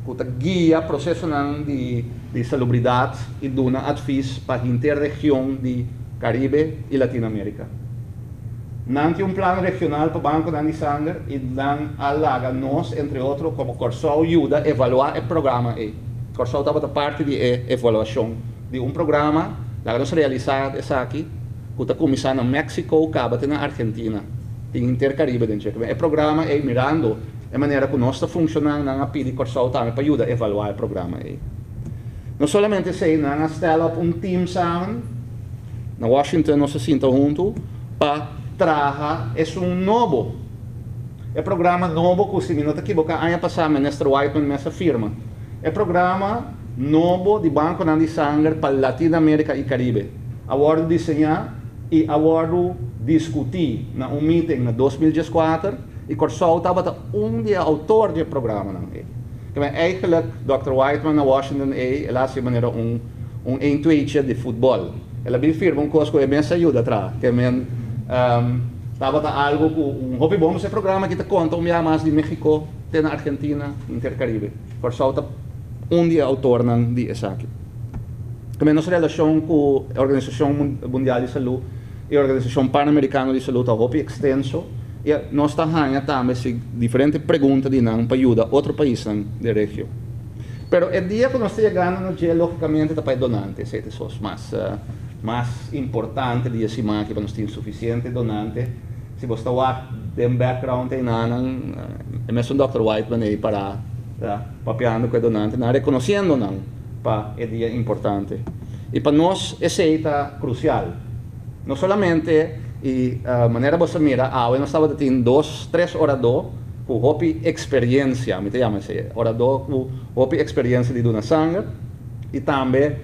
ku ta guia prosesonan di di salubridat i duna advis pa henter region di Karibe i Latinoamerika. Nan tin un plan regional pa bankonan di sanger i nan a laga nos, entre otro, komo Kòrsou yuda evaluá e programa ei. Kòrsou tabata parti di e evaluashon di un programa, laga nos realisá esaki, ku ta kuminsá na Mexico kaba te na Argentina. Tin henter Karibe den dje. E programa ei mirando. E manera ku nos ta funshoná, nan a pidi Kòrsou tambe pa yuda evaluá e programa ei. No solamente esei, nan a stel op un team samen na Washington, nos a sinta huntu pa traha esun nobo. E programa nobo ku si mi no ta kiboká aña pasá Minister Whiteman mes a firma. E programa nobo di bankonan di sanger pa Latinoamérika i Karibe a wòrdu diseñá i a wòrdu diskutí na un meeting na 2014 i Kòrsou tabata un di e outor di e programanan ei. Keme eigenlijk Dòkter Whiteman na Washington ei el a hasi manera un un een tweetje di futbòl. El a bin firma un kos ku e mes a yuda traha. Kemen tabata algu ku un hopi bon. E programa aki ta konta un biaha mas di Mexico te na Argentina, henter Karibe. Kòrsou ta un di e outornan di esaki. Kemen nos relashon ku e Organisashon Mundial di Salú i Organisashon Panamerikano di Salú ta hopi ekstenso i nos ta haña tambe si diferente pregunta di nan pa yuda otro paisnan den regio. Pero e dia ku nos ta yegando na dje lógikamente ta pa e donante, esei ta esos mas mas importante di e siman aki pa nos tin sufisiente donante. Si bo sta wak den background einanan e mesun Dòkter Whiteman ei pará ta papiando ku e donantenan rekonosiendo nan pa e dia importante. I pa nos esei ta krusial. No solamente i manera bo sa mira awe nos tabata tin dos tres oradó ku hopi eksperiencia, mi ta yama esei, oradó ku hopi eksperiencia di duna sanger i tambe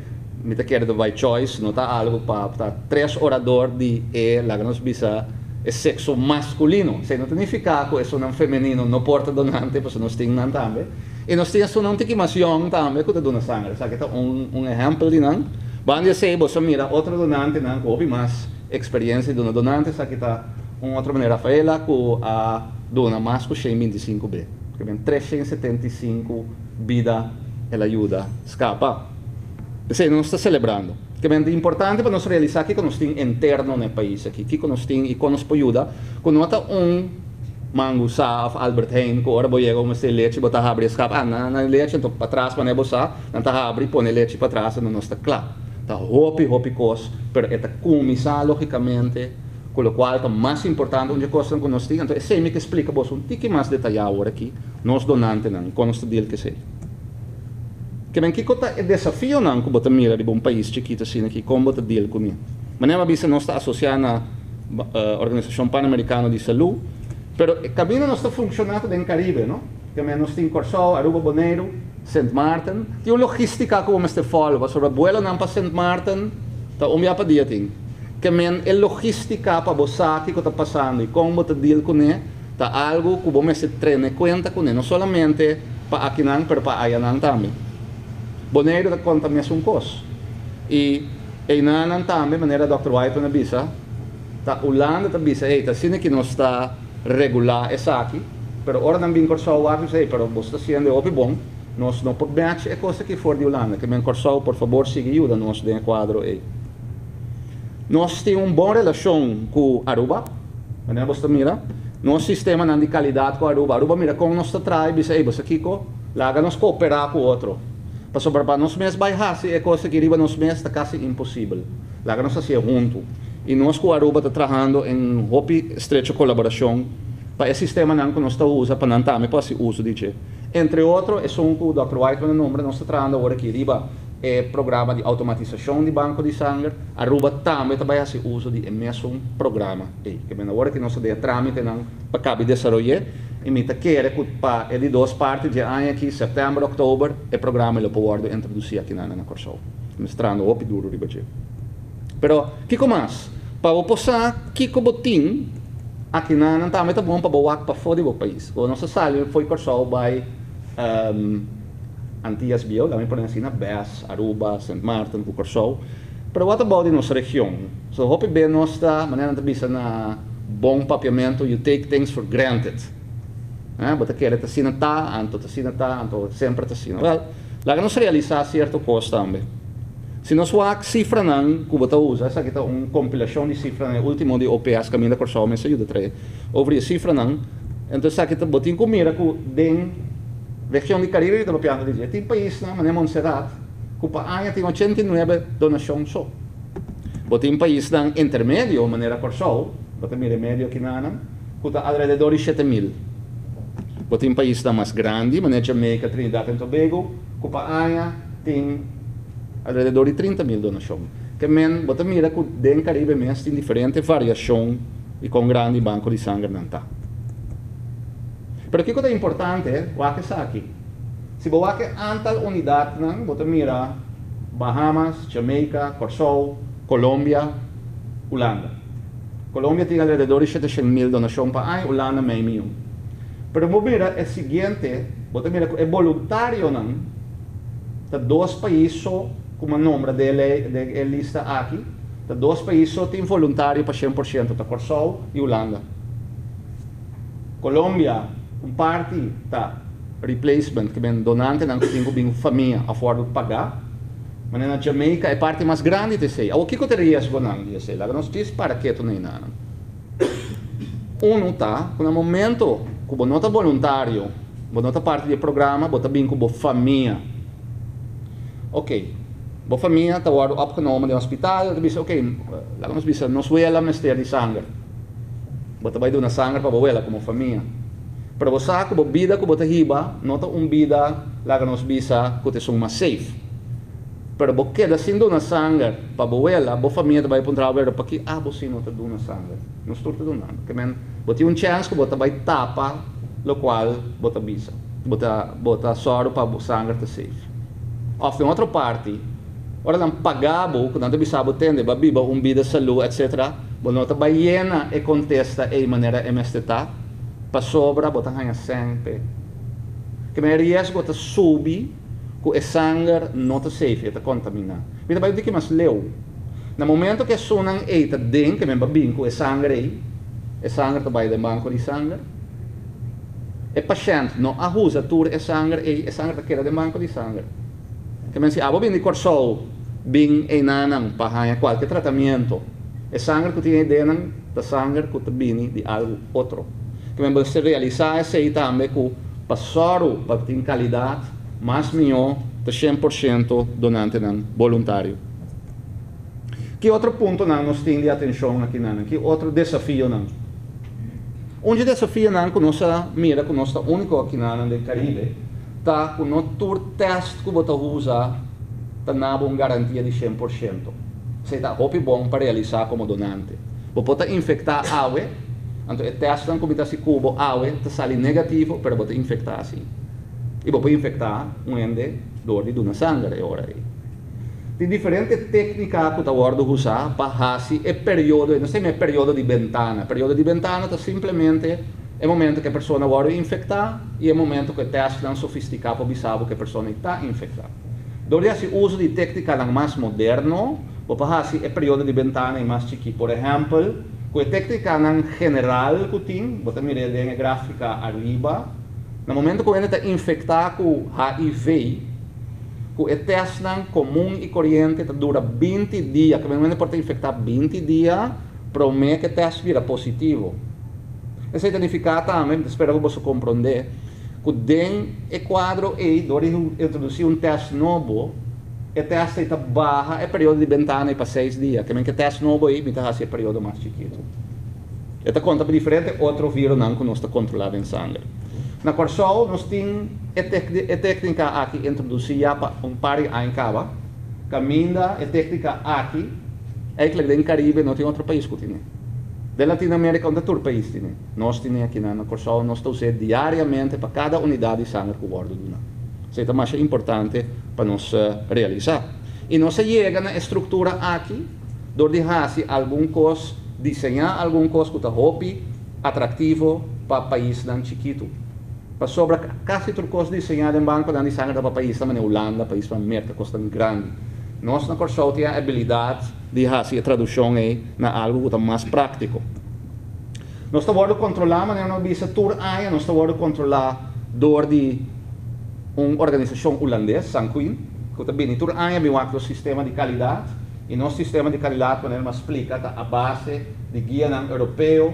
mi ta kere ta by choice, no ta algu pa ta tres orador di e, laga nos bisa, e sekso maskulino. Esei no ta nifiká ku esunnan femenino no por ta donante, pasobra nos tin nan tambe. I nos tin esunnan un tiki mas yòn tambe ku ta duna sanger. Esaki ta un un ehèmpel di nan. Banda di esei bo sa mira otro donantenan ku hopi mas eksperiencia di duna donante. Esaki ta un otro manera Rafaela ku a duna mas ku 125 be. Ke men 375 bida el a yuda skapa. P'esei nos ta selebrando. Ke men ta importante pa nos realisá kiko nos tin interno na e pais aki, kiko nos tin i kon nos por yuda ku no ta un Mangusa òf Albert Heijn ku ora bo yega bo mester lechi bo ta habri e skap, ah nan nan lechi anto patras manera bo sa nan ta habri pone lechi patras anto nos ta kla. Ta hopi hopi kos pero e ta kuminsá logikamente ku lokual ta mas importante un dje kosnan ku nos tin anto esei mi ke splika boso un tiki mas detayá awor aki nos donantenan kon nos ta deal ku esei. Ke men kiko ta e desafionan ku bo ta mira riba un pais chikitu asina aki kon bo ta deal kuné? Manera mi a bisa nos ta asosiá na Organisashon Panamerikano di Salú, pero e kaminda nos ta funshoná ta den Karibe, no? Ke men nos tin Kòrsou, Aruba, Boneiru, Sint Maarten. Tin un logístika ku bo mester fòlò pasobra buelonan pa Sint Maarten ta un bia pa dia tin. Ke men e logístika pa bo sa kiko ta pasando i kon bo ta deal kuné ta algu ku bo mester trene kuenta kuné, no solamente pa akinan pero pa ayanan tambe. Boneiru ta konta mesun kos. I einanan tambe, manera Dòkter Whiteman a bisa, ta Hulanda ta bisa, hey, ta asina ki nos ta regulá esaki, pero ora nan bin Kòrsou wak, bisa, hey, pero boso ta hasiendo e hopi bon, nos no por match e kos aki for di Hulanda, ke men Kòrsou, por fabor sigui yuda nos den e kuadro ei. Nos tin un bon relashon ku Aruba, manera boso ta mira, nos sistemanan di kalidat ku Aruba, Aruba mira kon nos ta traha i bisa, hey, boso kiko? Laga nos kooperá ku otro. Pasobra pa nos mes bai hasi e kos aki riba nos mes ta kasi imposibel. Laga nos hasié huntu. I nos ku Aruba ta trahando en hopi estrecho kolaborashon pa e sistemanan ku nos ta usa pa nan tambe por hasi uso di dje. Entre otro esun ku Dòkter Whiteman a nombra nos ta trahando awor aki riba e programa di automatisashon di banko di sanger. Aruba tambe ta bai hasi uso di e mesun programa ei. Ke men awor aki nos ta den e trámitenan pa kabi desaroy'é i mi ta kere ku pa e di dos parti dje aña aki, sèptèmber, òktober, e programa lo por wòrdu introdusí akinan na Kòrsou. Mi ta trahando hopi duru riba dje. Pero kiko mas? Pa bo por sa kiko bo tin akinan tambe ta bon pa bo wak pafó di bo pais. Bo nos a sali fo'i Kòrsou bai Antias bieu, laga mi pone asina, Bes, Aruba, Sint Maarten ku Kòrsou. Pero what about di nos region? So hopi be nos ta, manera nan ta bisa na bon papiamentu, you take things for granted. Eh, bo ta kere ta asina ta, anto ta asina ta, anto semper ta asina. Well, laga nos realisá sierto kos tambe. Si nos wak sifranan ku bo ta usa, esaki ta un kompilashon di sifranan, e último di OPS kaminda Kòrsou mes a yuda trae over di e sifranan. Enton esaki ta, bo tin ku mira ku den region di Karibe mi ta papiando di dje, tin paisnan manera Montserrat ku pa aña tin 89 donashon so. Bo tin paisnan intermedio manera Kòrsou, bo ta mira e medio akinanan, ku ta alrededor di 7000. Bo tin paisnan mas grandi, manera Jamaica, Trinidad and Tobago, ku pa aña tin alrededor di 30.000 donashon. Ke men bo ta mira ku den Karibe mes tin diferente variashon di kon grandi banko di sangernan ta. Pero kiko ta importante, wak esaki. Si bo wak e antal unidatnan, bo ta mira Bahamas, Jamaica, Kòrsou, Colombia, Hulanda. Colombia tin alrededor di 700.000 donashon pa aña, Hulanda mei mion. Pero bo mira e siguiente, bo ta mira ku e boluntarionan ta dos pais so ku mi a nombra den e lista aki, ta dos pais so tin voluntario pa 100%, ta Kòrsou i Hulanda. Colombia, un parti ta replacement, ke men donantenan ku tin ku bin famia òf wòrdu pagá. Manera na Jamaica e parti mas grandi ta esei. Awor kiko ta e riesgonan di esei? Laga nos djis para ketu na enanan. Unu ta ku na momento ku bo no ta boluntario, bo no ta parti di e programa, bo ta bin ku bo famia. Ok, bo famia ta wòrdu opgenomen den hospital, ta bisa ok, laga nos bisa nos wela mester di sanger. Bo ta bai duna sanger pa bo wela komo famia. Pero bo sa ku bo bida ku bo ta hiba no ta un bida, laga nos bisa, ku ta esun mas safe. Pero bo keda sin duna sanger pa bo wela, bo famia ta bai puntra bo, pero paki abo si no ta duna sanger? Nos tur ta dunando. Ke men, bo tin un chèns ku bo ta bai tapa lokual bo ta bisa. Bo ta bo ta sòru pa bo sanger ta safe. Òf den otro parti, ora nan paga bo, ku nan ta bisa bo tende, bo a biba un bida salú, etcetera, bo no ta bai yena e kontesta ei manera e mester ta, pasobra bo ta haña sèn p'e. Ke men e riesgo ta subi ku e sanger no ta safe, e ta kontaminá. Mi ta bai un tiki mas leu. Na momento ku esunnan ei ta den, ke men ba bin ku e sanger ei, e sanger ta bai den banko di sanger. E pashènt no a usa tur e sanger ei, e sanger ta keda den banko di sanger. Ke men si abo bin di Kòrsou bin einanan pa haña kualke tratamiento, e sanger ku tin ei dennan ta sanger ku ta bini di algu otro. Ke men bo mester realisá esei tambe ku pa sòru pa tin kalidat mas mihó ta 100% donantenan boluntario. Ki otro puntonan nos tin di atenshon akinanan? Ki otro desafionan? Un dje desafionan ku nos a mira ku nos ta úniko akinanan den Karibe ta ku no tur tèst ku bo ta usa ta na bo un garantia di 100%. Esei ta hopi bon pa realisá komo donante. Bo por ta infektá awe, anto e tèstnan ku mi ta hasi ku bo awe ta sali negativo, pero bo ta infektá si. I bo por infektá un hende dor di duna sanger e ora ei. Tin diferente téknika ku ta wòrdu usá pa hasi e periodo, nos ta yama e periodo di bentana. Periodo di bentana ta simplemente e momento ku e persona wòrdu infektá i e momento ku e tèstnan sofistiká por bisa bo ku e persona ei ta infektá. Dor di hasi uso di téknikanan mas moderno, bo por hasi e periodo di bentana ei mas chikí. Por ehèmpel, ku e téknikanan general ku tin, bo ta mir'é den e gráfika ariba, na momento ku hende ta infektá ku HIV, ku e tèstnan komun i koriente ta dura 20 dia, ku men por ta infektá 20 dia promé ku e tèst bira positivo. Esei ta nifiká tambe, mi ta spera ku boso komprondé, ku den e kuadro ei dor di introdusí un tèst nobo, e tèst ei ta baha e periodo di bentana ei pa 6 dia, ke men ku e tèst nobo ei mi ta hasi e periodo mas chikitu. E ta konta pa diferente otro vironan ku nos ta kontrolá den sanger. Na Kòrsou nos tin e e téknika aki introdusí ya pa un par di aña kaba. Kaminda e téknika aki, eigentlik den Karibe no tin otro pais ku tine. Den Latinoamérika unda tur pais tine. Nos tine aki na Kòrsou, nos ta us'é diariamente pa kada unidat di sanger ku wòrdu duna. Esei ta masha importante pa nos realisá. I nos a yega na e struktura aki dor di hasi algun kos, diseñá algun kos ku ta hopi atraktivo pa paisnan chikitu. Pasobra kasi tur kos diseñá den bankonan di sanger ta pa paisnan manera Hulanda, paisnan Merka, kosnan grandi. Nos na Kòrsou tin e abilidat di hasi e tradushon ei na algu ku ta mas práktiko. Nos ta wòrdu kontrolá, manera nos bisa, tur aña nos ta wòrdu kontrolá dor di un organisashon hulandes, Sanquin, ku ta bini tur aña bin wak nos sistema di kalidat. I nos sistema di kalidat, manera mi a splika, ta a base di guianan europeo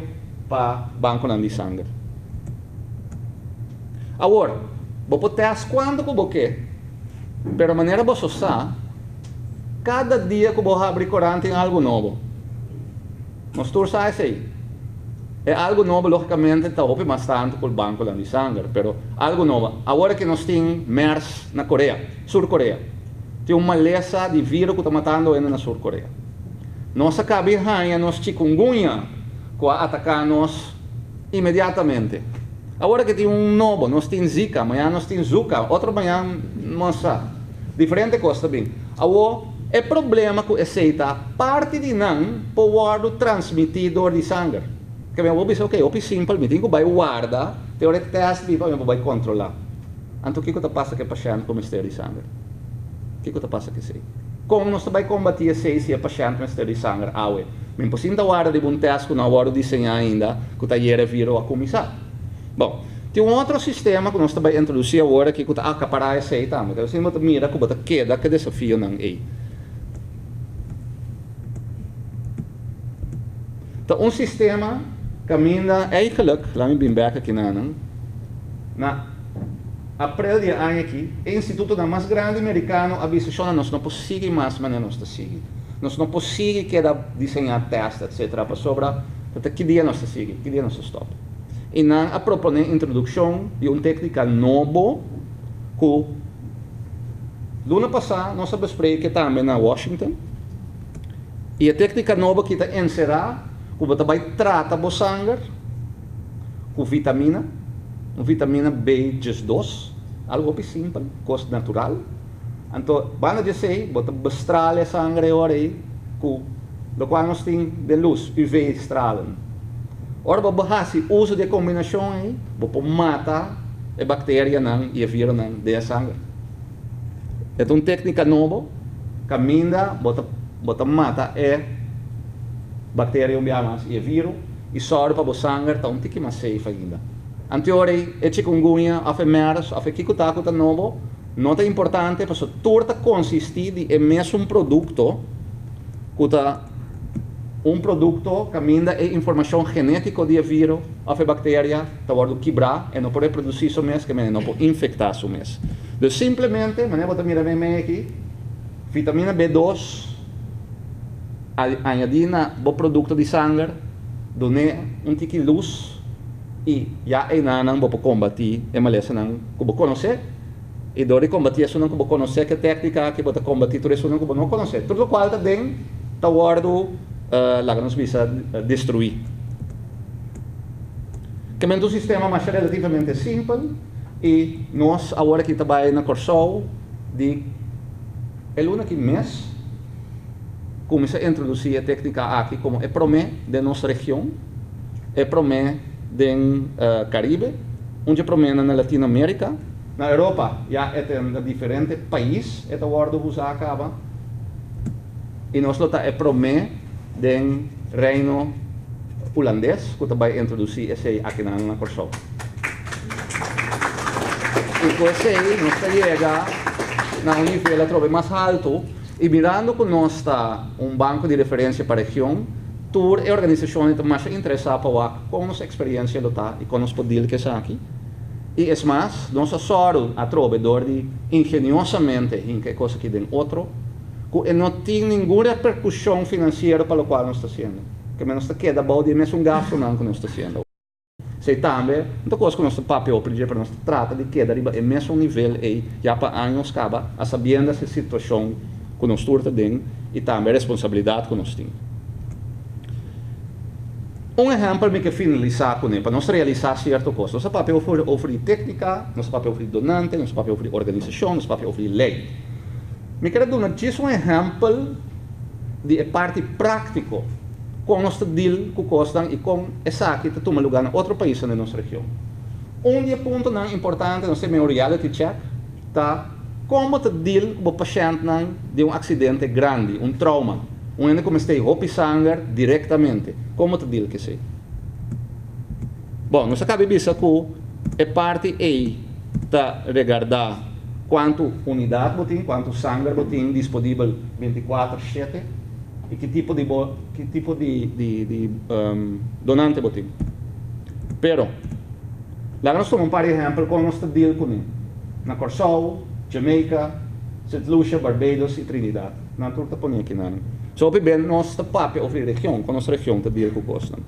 pa bankonan di sanger. Awor, bo por tèst kuantu ku bo ke, pero manera boso sa, kada dia ku bo habri korant tin algu nobo. Nos tur sa esei. E algu nobo logicamente ta hopi mas tantu ku bankonan di sanger, pero algu nobo. Awor ku nos tin MERS na Korea, Sur Korea. Tin un malesa di vírus ku ta matando hende na Sur Korea. Nos a kaba di haña nos chikungunya ku a ataká nos inmediatamente. Awor ku tin un nobo, nos tin Zika, mañan nos tin Zuka, otro mañan nos sa. Diferente kos ta bin. Awor, e problema ku esei ta parti di nan por wòrdu transmití dor di sanger. Ke mi a bisa, ok, hopi simpel, mi tin ku bai warda te ora e tèst bin pa mi por bai kontrolá. Anto kiko ta pasa ku e pashènt ku mester di sanger? Kiko ta pasa ku esei? Kon nos ta bai kombatí esei si e pashènt mester di sanger awe? Mi por sinta warda riba un tèst ku no a wòrdu diseñá ainda ku ta ayera e viro a kuminsá. Bon, tin un otro sistema ku nos ta bai introdusí awor aki ku ta akapará esei tambe. Pero asina bo ta mira ku bo ta keda ku e desafionan ei. Ta un sistema kaminda eigenlijk, laat mi bin bèk aki na nan, na aprel di e aña aki, e institutonan mas grandi merikano a bisa, Shona, nos no por sigui mas manera nos ta sigui. Nos no por sigui keda diseñá tèst, etcetera, pasobra ta ta ki dia nos ta sigui, ki dia nos ta stòp. I nan a proponé introdukshon di un téknika nobo ku luna pasá nos a bespreke tambe na Washington. I e téknika nobo aki ta enserá ku bo ta bai trata bo sanger ku vitamina, un vitamina B 12, algu hopi simpel, kos natural. Anto banda di esei bo ta bestrala e sanger e ora ei ku lokual nos tin den lus, UV stralen. Ora bo hasi uso di e kombinashon ei, bo por mata e bakterianan i e vironan den e sanger. E ta un téknika nobo kaminda bo ta bo ta mata e bakteria un bia mas i e viro i sòru pa bo sanger ta un tiki mas safe ainda. Anteor ei e chikungunya òf e mers òf e kiko ta ku ta nobo no ta importante pasobra tur ta konsistí di e mesun produkto ku ta un produkto kaminda e informashon genétiko di e viro òf e bakteria ta wòrdu kibrá, e no por reprodusí su mes, ke men e no por infektá su mes. Dus simplemente, manera bo ta mira meimei aki, vitamina B dos añadí na bo produkto di sanger, dun'é un tiki lus i ya einanan bo por kombatí e malesanan ku bo konosé. I dor di kombatí esunnan ku bo konosé ku e téknika aki bo ta kombatí tur esunnan ku bo no konosé. Tur lokual ta den ta wòrdu, laga nos bisa, destruí. Kemento un sistema masha relativamente simpel i nos awor aki ta bai na Kòrsou di e luna aki mes kuminsá introdusí e téknika aki komo e promé den nos region, e promé den Karibe, un dje proménan na Latinoamérika. Na Europa ya e ta na diferente pais e ta wòrdu usá kaba i nos lo ta e promé den Reino Hulandes ku ta bai introdusí esei akinan na Kòrsou. I ku esei nos ta yega na un nivel atrobe mas haltu i mirando ku nos ta un banko di referensia pa region, tur e organisashonnan ta masha interesá pa wak kon nos eksperensia lo ta i kon nos por deal ku esaki. I es mas, nos a sòru atrobe dor di ingeniosamente hinka e kos aki den otro. Ku e no tin ningun reperkushon finansiero pa lokual nos ta hasiendo. Ke nos ta keda bou di e mesun gastunan ku nos ta hasiendo. Esei tambe no ta kos ku nos ta papia hopi dje, pero nos ta trata di keda riba e mesun nivel ei ya pa años kaba, a sabiendas e situashon ku nos tur ta den i tambe e responsabilidat ku nos tin. Un ehèmpel mi ke finalisá kuné pa nos realisá sierto kos. Nos a papia over di téknika, nos a papia over di donante, nos a papia over di organisashon, nos a papia over di lei. Mi ker a duna djis un ehèmpel di e parti práktiko kon nos ta dil ku kosnan i kon esaki ta tuma lugá na otro paisnan den nos region. Un di e puntonan importante nos ta mira un reality check ta kon bo ta dil ku bo pashèntnan di un aksidente grandi, un trauma, un hende ku mester hopi sanger direktamente, kon bo ta dil ku esei? Bon, nos a kaba di bisa ku e parti ei ta regardá kuantu unidat bo tin, kuantu sanger bo tin disponibel bintikuater shete i ki tipo di bo ki tipo di di di donante bo tin. Pero, laga nos tuma un par di ehèmpel kon nos ta deal kuné na Kòrsou, Jamaica, Sint Lucia, Barbados i Trinidad. Nan tur ta pone akinan. So hopi ben nos ta papia over di region, kon nos region ta deal ku kosnan.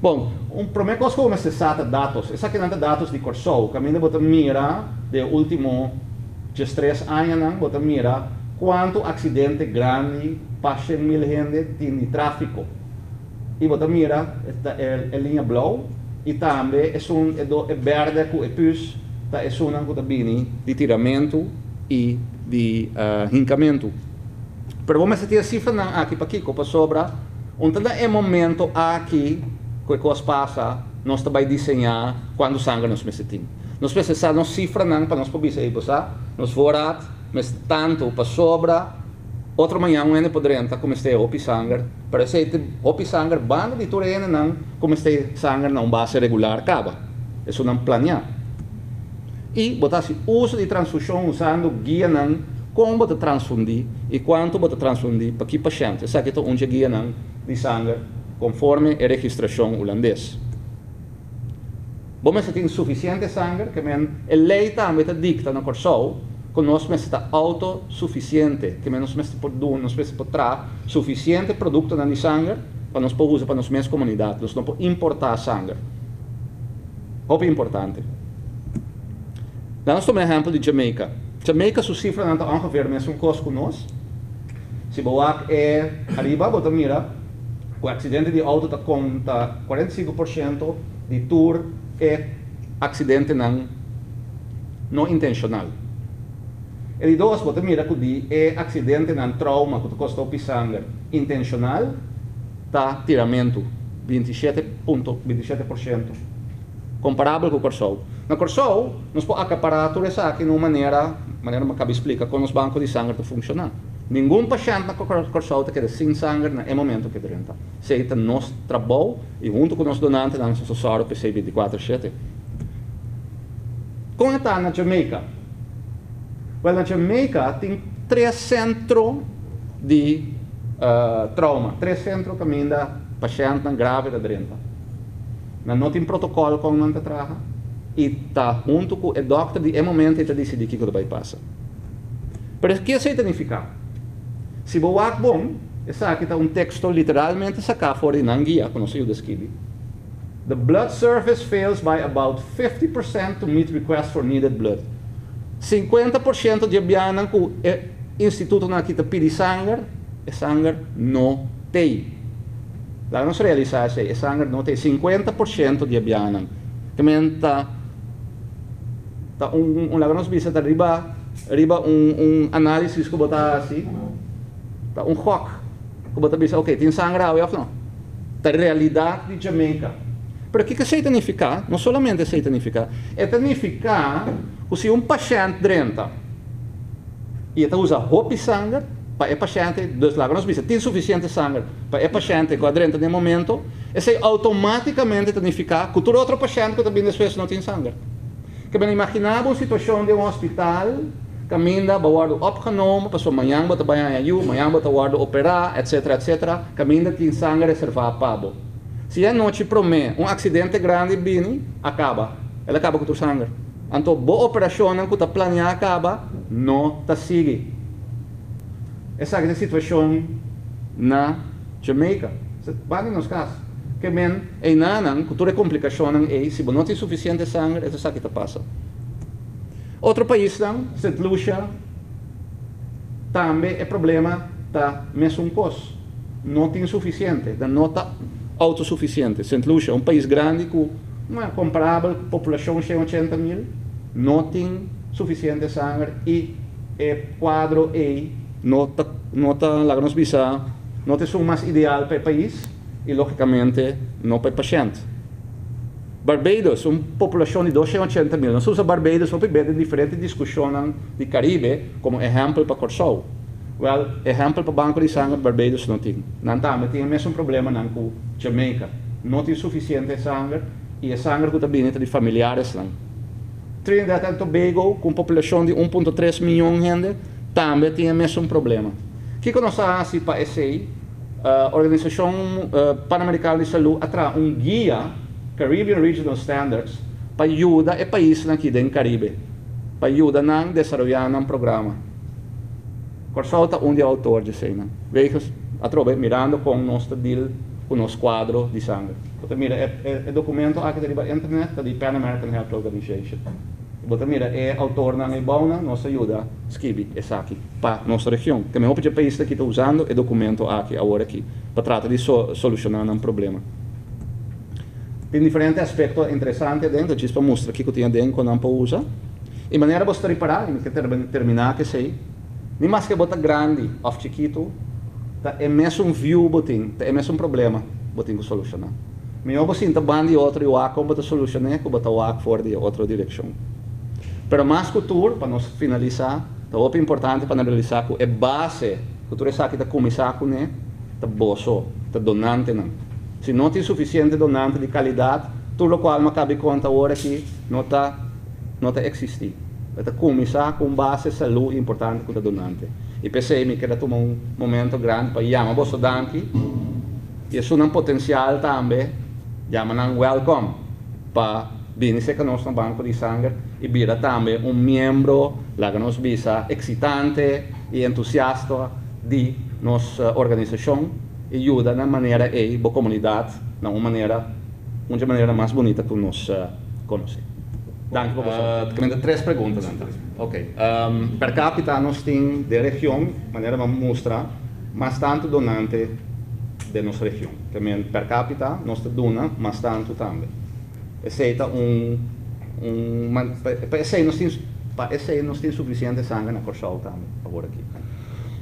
Bon, un promé kos ku bo mester sa ta datos. Esakinan ta datos di Kòrsou. Kaminda bo ta mira den e último 13 añanan, bo ta mira kuantu aksidente grandi pa 100.000 hende tin di tráfiko. I bo ta mira ta e liña blou i tambe esun e do e bèrdè ku e püs ta esunnan ku ta bini di tiramentu i di hinkamentu. Pero bo mester tin e sifranan aki pakiko? Pasobra un ta na e momento aki ku e kos pasa nos ta bai diseñá kuantu sanger nos mester tin. Nos mester sa nos sifranan pa nos por bisa, ey bo sa, nos voorraad mester tantu pasobra otro mañan un hende por drenta ku mester hopi sanger, pero esei ta hopi sanger banda di tur e hendenan ku mester sanger na un base regular kaba. Esunnan planeá. I bo ta hasi uso di transfushon usando guianan kon bo ta transfundí i kuantu bo ta transfundí pa ki pashènt. Esaki ta un dje guianan di sanger konforme e registrashon hulandes. Bo mester tin sufisiente sanger, ke men e lei tambe ta dikta na Kòrsou ku nos mester ta outosufisiente, ke men nos mester por duna, nos mester por traha sufisiente produktonan di sanger pa nos por usa pa nos mes komunidat. Nos no por importá sanger. Hopi importante. Laat nos tuma ehèmpel di Jamaica. Jamaica su sifranan ta ongeveer mesun kos ku nos. Si bo wak e ariba bo ta mira ku aksidente di outo ta konta 45% di tur e aksidentenan no intenshonal. E di dos, bo ta mira ku di e aksidentenan trauma ku ta kosta hopi sanger intenshonal ta tiramentu, 27.27%, komparabel ku Kòrsou. Na Kòrsou nos por akapará tur esaki na un manera, manera mi a kaba di splika kon nos banko di sanger ta funshoná. Ningun pashènt na Kòrsou ta keda sin sanger na e momento ku e drenta. Esei ta nos trabou i huntu ku nos donantenan nos ta sòru pa esei 24/7. Kon e ta na Jamaica? Wèl, na Jamaica tin tres sentro di trauma, tres sentro kaminda pashèntnan grave ta drenta. Nan no tin protokòl kon nan ta traha i ta huntu ku e dòkter di e momento ei ta disidí kiko ta bai pasa. Pero ke esei ta nifiká? Si bo wak bon, esaki ta un teksto literalmente saká for di nan guia ku nos a yuda skibi, The blood service fails by about 50% to meet requests for needed blood. 50% di e bianan ku e institutonan aki ta pidi sanger, e sanger no t'ei. Laga nos realisá esei, e sanger no t'ei. 50% di e bianan. Ke men ta ta un un laga nos bisa ta riba riba un un análisis ku bo ta hasi, ta un gòk ku bo ta bisa ok tin sanger awe òf no. Ta realidat di Jamaica. Pero kiko esei ta nifiká? No solamente esei ta nifiká, e ta nifiká ku si un pashènt drenta i e ta usa hopi sanger pa e pashènt, dus laga nos bisa tin sufisiente sanger pa e pashènt ku a drenta den e momento, esei outomátikamente ta nifiká ku tur otro pashènt ku ta bini despues no tin sanger. Ke men imaginá bo un situashon den un hospital kaminda bo wòrdu opgenomen pasobra mañan bo ta bai haña yu, mañan bo ta wòrdu operá, etsetera, etsetera, kaminda tin sanger reservá pa bo. Si e anochi promé un aksidente grandi bini, a kaba. El a kaba ku tur sanger. Anto bo operashonnan ku ta planeá kaba no ta sigui. Esaki ta e situashon na Jamaica. Ban di nos kas. Ke men einanan ku tur e komplikashonnan ei, si bo no tin sufisiente sanger, es esaki ta pasa. Otro paisnan, Sint Lucia, tambe e problema ta mesun kos. No tin sufisiente, nan no ta outosufisiente. Sint Lucia, un pais grandi ku komparabel populashon 180.000, no tin sufisiente sanger i e kuadro ei no ta no ta laga nos bisa no ta esun mas ideal pa e pais i logikamente no pa e pashènt. Barbados, un populashon di 280.000. Nos usa Barbados hopi bes den diferente diskushonnan di Karibe komo ehèmpel pa Kòrsou. Wèl, ehèmpel pa banko di sanger Barbados no tin. Nan tambe tin e mesun problemanan ku Jamaica. No tin sufisiente sanger i e sanger ku ta bini ta di familiaresnan. Trinidad and Tobago, ku un populashon di 1.3 mion hende, tambe tin e mesun problema. Kiko nos a hasi pa esei? Organisashon Panamerikano di Salú a traha un guia, Caribbean Regional Standards, pa yuda e paisnan aki den Karibe, pa yuda nan desaroyá nan programa. Kòrsou ta un di e outor di eseinan. Wegens, atrobe, mirando kon nos ta deal. ku nos kuadro di sanger. Bo ta mira e dokumento aki ta riba internet, ta di Pan American Health Organization. Bo ta mira e outornan ei bounan, nos a yuda skibi esaki pa nos region. Ke hopi dje paisnan aki ta usando e dokumento aki awor aki pa trata di solushoná nan problema. Tin diferente aspekto interesante aden, ta djis pa mustra kiko tin aden ku nan por usa. I manera bo sta ripará, i mi ke terminá ku esei, ni maske bo ta grandi òf chikitu, ta e mesun view bo tin, ta e mesun problema bo tin ku solushoná. Mihó bo sinta banda di otro i wak kon bo ta solushon'é ku bo ta wak for di e otro direkshon. Pero mas ku tur, pa nos finalisá, ta hopi importante pa nos realisá ku e base ku tur esaki ta kuminsá kuné ta boso, ta donantenan. Si no tin sufisiente donante di kalidat, tur lokual mi a kabi konta awor aki no ta no ta eksistí. E ta kuminsá ku un base salú importante ku ta donante. I p'esei mi keda tuma un momento grandi pa yama boso danki i esunnan potensial tambe yama nan wèlkòm pa bini serka nos na Banko di Sanger i bira tambe un miembro, laga nos bisa, eksitante i entusiasta di nos organisashon i yuda na manera ei bo komunidat na un manera, un dje manera mas bunita ku nos konosé. Danki pa boso. Kende tres preguntanan ta. Ok. Per capita nos tin den region, manera mi a mustra, mas tantu donante den nos region. Ke men per capita nos ta duna mas tantu tambe. Esei ta un un pa esei nos tin pa esei nos tin sufisiente sanger na Kòrsou tambe awor aki.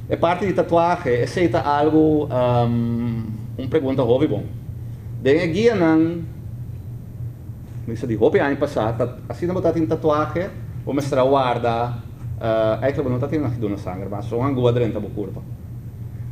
E parti di tatuahe, esei ta algu un pregunta hopi bon. Den e guianan. Mi sa di hopi aña pasá ta asina bo ta tin tatuahe bo mester a warda eigenlijk bo no ta tin nada duna sanger mas son angua drenta bo kurpa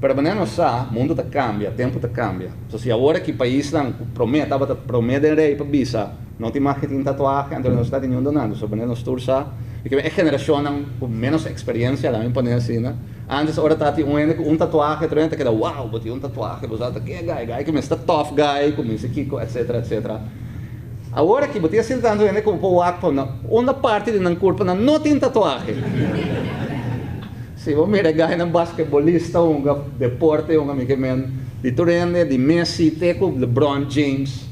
pero manera nos sa mundu ta kambia tempu ta kambia so si awor aki paisnan ku promé tabata promé den rei pa bisa no tin mag ke tin tatuahe anto nos ta tin niun donante so manera nos tur sa e generashonnan ku menos eksperensia laga mi pone asina. Antes ora ta tin un hende ku un tatuahe otro hende ta keda wow bo tin un tatuahe bo sa ta ke guy guy ku mester tough guy ku mester kiko etcetera etcetera awor aki bo tin asina tantu hende ku bo por wak pa na unda parti di nan kurpa nan no tin tatuahe si bo mira e guynan basketbolista hunga deporte hunga mi ke men di tur hende di Messi te ku Lebron James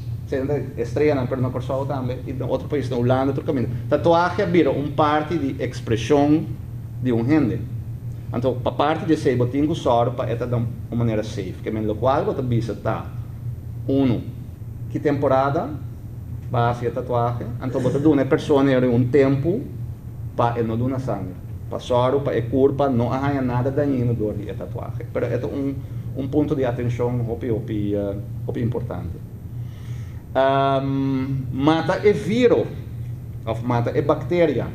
estreanan pero na Kòrsou tambe i na otro pais na Hulanda tur kaminda tatuahe a bira un parti di ekspreshon di un hende. Anto pa parti di esei bo tin ku sòru pa e ta den un manera safe. Ke men lokual bo ta bisa ta, unu, ki temporada bo a hasi e tatuahe, anto bo ta duna e persona eri un tempu pa e no duna sanger, pa sòru pa e kurpa no a haña nada dañino dor di e tatuahe. Pero e ta un un punto di atenshon hopi hopi hopi importante. Mata e viro òf mata e bakteria.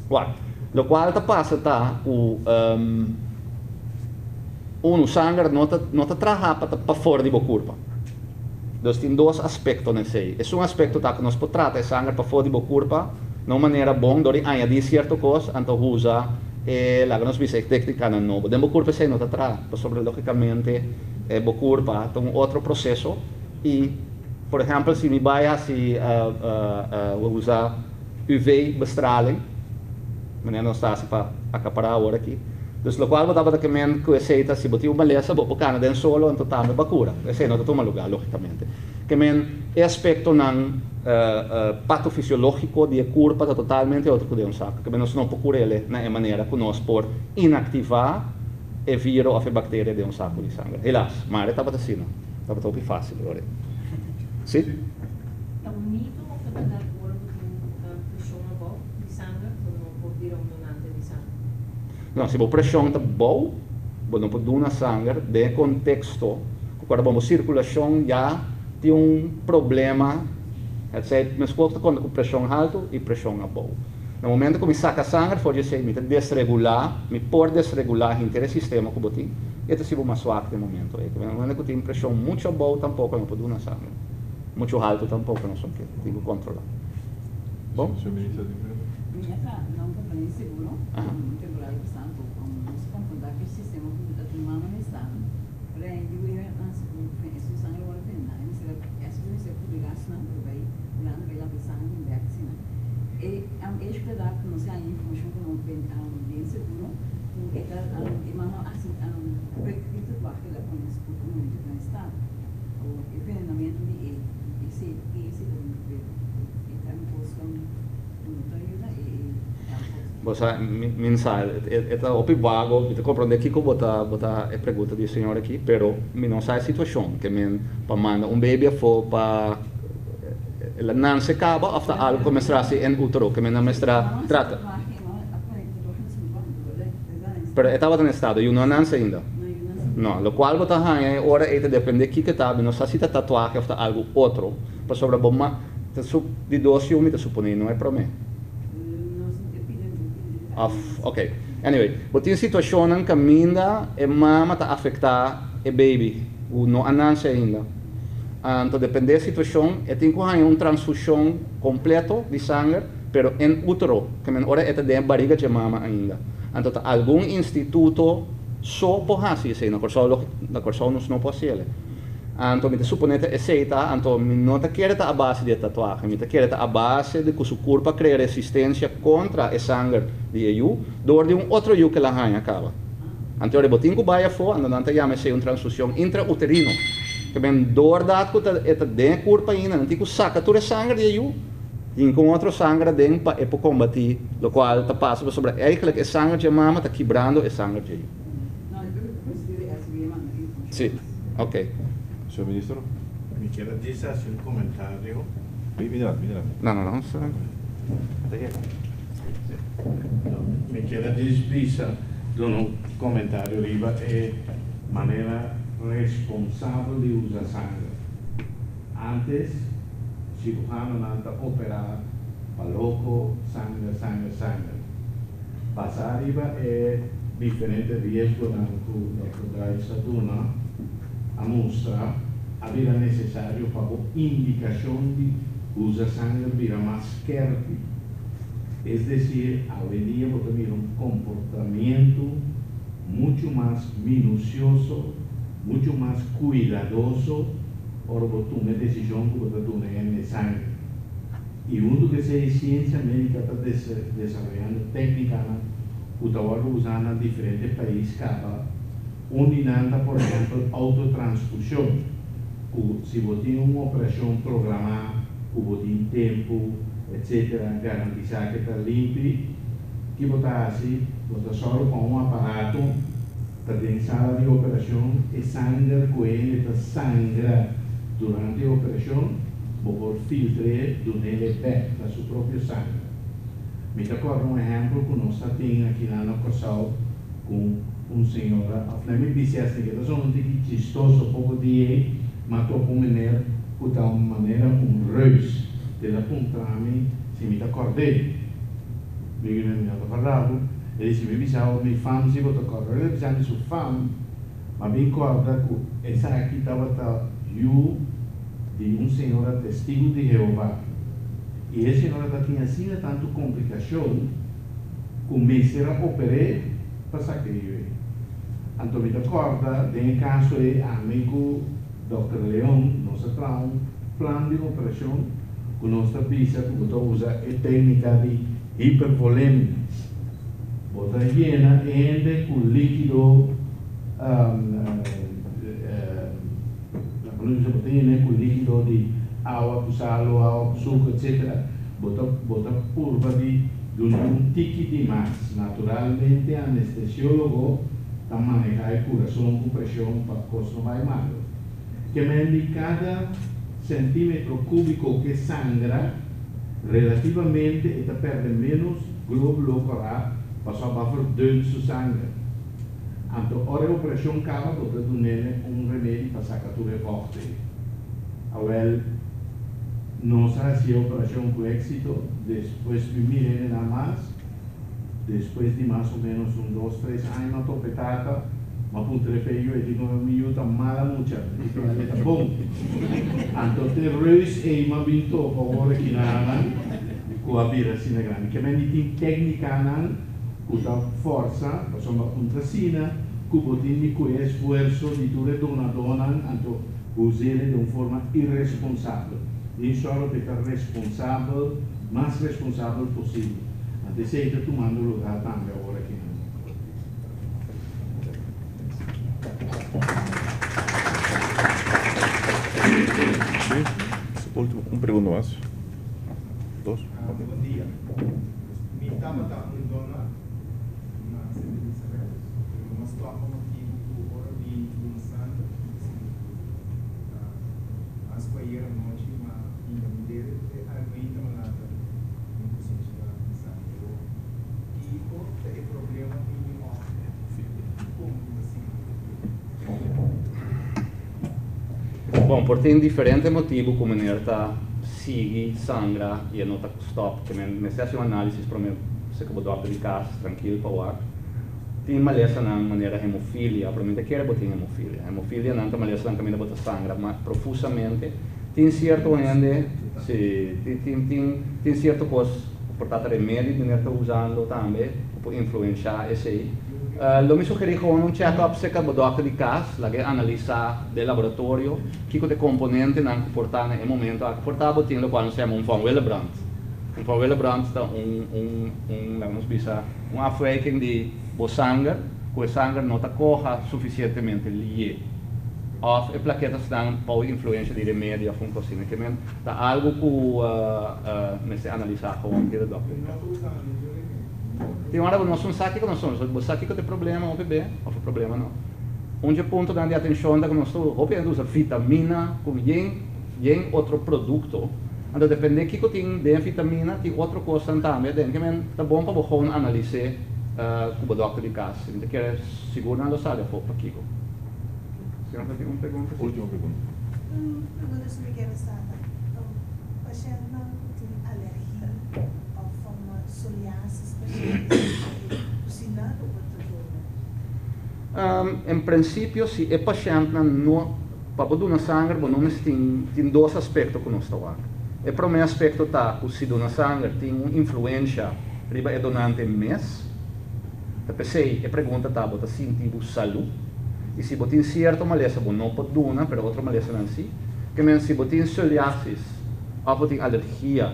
Wak, lokual ta pasa ta ku unu, sanger no ta no ta traha pa ta pafor di bo kurpa. Dus tin dos aspekto na esei. Esun aspekto ta ku nos por trata e sanger pafor di bo kurpa na un manera bon dor di añadí sierto kos anto usa e laga nos bisa e téknikanan nobo. Den bo kurpa esei no ta traha pasobra lógikamente e bo kurpa ta un otro proseso i por ehèmpel si mi bai hasi usa UV bestraling, manera nos ta hasi pa acapará awor aki. Dus locual bo tabata ke men cu esey ta si bo tin un malesa bo por cana den solo anto tambe bo a cura. Esey no ta tuma lugar logicamente. Ke men e aspectonan patofisiologico di e curpa ta totalmente otro cu den un saco. Ke men nos no por curele na e manera cu nos por inactiva e viro of e bacteria den un saco di sanger. Helaas, maar e tabata asina. Tabata hopi facil ora. Si? Ta bonito of ta berdad ora bo tin preshon abou di sanger bo no por bira un donante di sanger? No, si bo preshon ta bou bo no por duna sanger den e konteksto ku ora bo sirkulashon ya tin un problema, esei meskos ta konta ku preshon haltu i preshon abou. Na momento ku mi saka sanger for di esei mi ta desregulá, mi por desregulá henter e sistema ku bo tin i e ta hasi bo mas swak den momento ei. Na momento ku tin preshon muchu abou tampoko no por duna sanger. Muchu haltu tampoko nos no ke, tin ku kontrolá. Bon? Mi ta na un kompania di seguro, un temporada pasá, anto nos a konfrontá ku e sistema ku ta tin mano na estado. Ora e yu e esun sanger wòrdu bendá, e mester a esun mester publiká esnan ku ta bai Hulanda bai lanta e sanger bin bèk asina. E espredat ku nos a haña informashon komo bien seguro ku e ta e mama a hasi prik di tatuahe el a pone su kurpa momento ku na estado. E venenamentu di e esei esei ta bin e ta un kos ku no ta yuda e tal kos. Bo sa, mi sa, e ta hopi vago, mi ta comprende kiko bo ta bo ta e pregunta di e señor aki, pero mi no sa e situacion, ke men pa manda un baby afo pa el a nanse caba of ta algo cu mester haci en utero, ke men a mester a trata. Pero e tabata na estado, yu no a nanse ainda? No, locual bo ta haña e ora ey ta depende kiko ta, mi no sa si ta tatuahe of ta algo otro, pasobra bo ma ta su di dos yu mi ta supone no e prome. Of, ok. Anyway, bo tin situacionnan caminda e mama ta afecta e baby cu no a nace ainda. Anto depende e situacion e tin cu haña un transfusion completo di sanger, pero en utero, ke men ora e ta den e bariga dje mama ainda. Anto ta algun instituto so por haci esey. Na Corsou lo, na Corsou nos no por haciele. Anto mi ta supone ta esey ta, anto mi no ta kere ta a base di e tatuahe, mi ta kere ta a base di ku su kurpa krea resistensia kontra e sanger di e yu dor di un otro yu ku el a haña kaba. Anto ora bo tin ku bai afó, anto nan ta yama esey un transfusion intrauterino. Ke men dor dat ku ta e ta den e kurpa ainda, nan tin ku saka tur e sanger di e yu, tin ku un otro sanger aden pa e por kombatí lokual ta pasa pasobra eigentlik e sanger dje mama ta kibrando e sanger dje yu. Sí, ok. Señor Ministro. Mi kier a djis haci un comentario. Mi mira, mira. No, no, no. Ta yega. No, mi kier a djis bisa duna un comentario riba e manera responsabel di usa sanger. Antes, cirujanonan ta opera pa loco, sanger, sanger, sanger. Basá riba e diferente riesgonan ku Dòkter Drijs a duna, a mustra a bira nesesario pa bo indikashon di usa sanger bira mas skèrpi. Es desir, awendia bo ta mira un komportamiento muchu mas minusioso, muchu mas kuidadoso ora bo tuma e desishon ku bo ta duna hende sanger. I huntu ku esei siensia médika ta desaroyando téknikanan ku ta wòrdu usá na diferente pais kaba. Un di nan ta por ehèmpel outotransfushon, ku si bo tin un operashon programá ku bo tin tempu etsetera garantisá ku e ta limpi, ki bo ta hasi? Bo ta sòru pa un aparato ta den sala di operashon, e sanger ku hende ta sangra durante e operashon, bo por filtr'é dun'é bèk na su propio sanger. Mi ta kòrda un ehèmpel ku nos ta tin akinan na Kòrsou ku un señora, òf lèt mi bis'é asina, ke ta sona un tiki chistoso, poko di ei m'a topa un meneer ku ta un manera un reus, el a puntra mi si mi ta kòrd'é. Mi di, Mi no ta kòrda bo. E di, Si mi bisa bo mi fam si bo ta kòrda. El a bisa mi su fam, m'a bin kòrda ku esaki tabata yu di un señora Testigu di Jehová. I e señora tatin asina tantu komplikashon ku mester a oper'é pa saka e yu ei. Anto mi ta kòrda den e kaso ei ami ku Dòkter Leon nos a traha un plan di operashon ku nos ta bisa ku bo ta usa e téknika di hipervolemia. Bo ta yena e hende ku líkido Bo ta yena ku líkido di awa ku salo, awa ku suku, etc. Bo ta bo ta purba di duna un tiki di mas. Naturalmente anestesiólogo ta manehá e kurason ku preshon pa kos no bai malu. Ke men di kada sentimetro kúbiko ke sangra, relativamente e ta pèrdè ménos glóbulo kòrá pasobra a verdun su sanger. Anto ora e operashon kaba bo ta dunele un remedi pa saka tur e vògt ei. Awèl, nos a hasi e operashon ku éksito, despues mi mira e nenan mas, despues di mas o ménos un dos tres aña m'a topa e tata, m'a puntra e p'e yu, e di ku mi yu ta mala mucha, mi di ku e ta bon. Anto te reus ei m'a bin topa ora kinanan ku a bira asina grandi. Ke men di tin téknikanan. Ku ta forsa, pasobra un ta asina ku bo tin di ku e esfuerso di tur e donadónan, anto us'el di un forma iresponsabel. Tin sòru pa e ta responsabel, mas responsabel posibel. Anto esei ta tumando lugá tambe awor aki na Mundo. Un pregunta mas. Dos. Bon dia. Mi tabata un donor na Sint Elisabeth, pero m'a stòp pa motibu ku ora mi duna sanger, mi ta sinti doló. Mas ku ayera nochi m'a hinka mi dede te almeinta m'a lanta mi kusinchi ta sanger. Pero kiko ta e problema di mi òf kon mi ta sinti? Bon, por tin diferente motibu ku meneer ta sigui sangra i e no ta stòp. Ke men mester hasi un análisis promé seka bo dòkter di kas trankil pa wak. Tin malesanan manera hemofilia, pero mi ta kere bo tin hemofilia. Hemofilianan ta malesanan kaminda bo ta sangra profusamente. Tin sierto hende, si, tin tin tin tin sierto kos ku por ta ta remedi meneer ta usando tambe ku por influenshá esei. Lo mi sugerí gewoon un check-up serka bo dòkter di kas, laga e analisá den laboratorio kiko ta e komponentenan ku por ta na e momento aki. Por ta bo tin lokual nos ta yama un von Willebrand. Un von Willebrand ta un un un laga nos bisa un afwijking di bo sanger ku e sanger no ta koha sufisientemente lié òf e plaketasnan bou influensha di remedi òf un kos asina. Ke men ta algu ku mester analisá gewoon keda dòkter di kas. Tin ora bo no son sa kiko nos son, bo sa kiko ta e problema hopi be of e problema no. Un dje puntonan di atencion ta ku nos ta hopi hende usa vitamina ku yen yen otro producto, anto depende kiko tin den e vitamina tin otro kosnan tambe aden ke men ta bon pa bo gewoon analise ku bo dokter di kas si mi ta kere sigur nan lo sali afo pakiko. Señor ta tin un pregunta? Ultimo pregunta. Un pregunta si mi kere sa ta pashentnan ku tin alergia of psoriasis pashentnan ku si nan lo por ta duna? En prinsipio si e pashentnan no pa bo duna sanger bo no mester tin tin dos aspekto ku nos ta wak. E promé aspekto ta ku si duna sanger tin un influensha riba e donante mes. Ta p'esei e pregunta ta bo ta sinti bo salú? I si bo tin sierto malesa bo no por duna pero otro malesanan si. Ke men si bo tin psoriasis òf bo tin alergia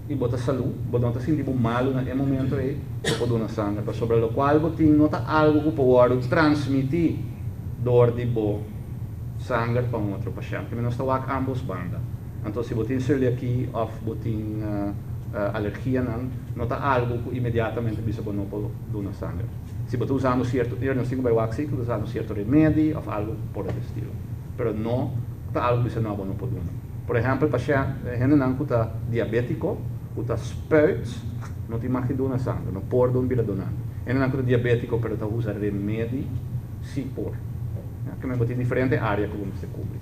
i bo ta salú, bo no ta sinti bo malu na e momento ei, bo por duna sanger pasobra lokual bo tin no ta algu ku por wòrdu transmití dor di bo sanger pa un otro pashènt. Ke men nos ta wak ámbos banda. Anto si bo tin celiakie òf bo tin alergianan, no ta algu ku inmediatamente bisa bo no por duna sanger. Si bo ta usando sierto, nos tin ku bai wak si ku ta usando sierto remedi òf algu por el estilo. Pero no ta algu bisa no bo no por duna. Por ehèmpel pashènt, hendenan ku ta diabétiko, ku ta spuit, no tin mag di duna sanger, no por dun bira donante. Hendenan ku ta diabétiko pero ta usa remedi si por. Kende bo tin diferente área ku bo mester kubri.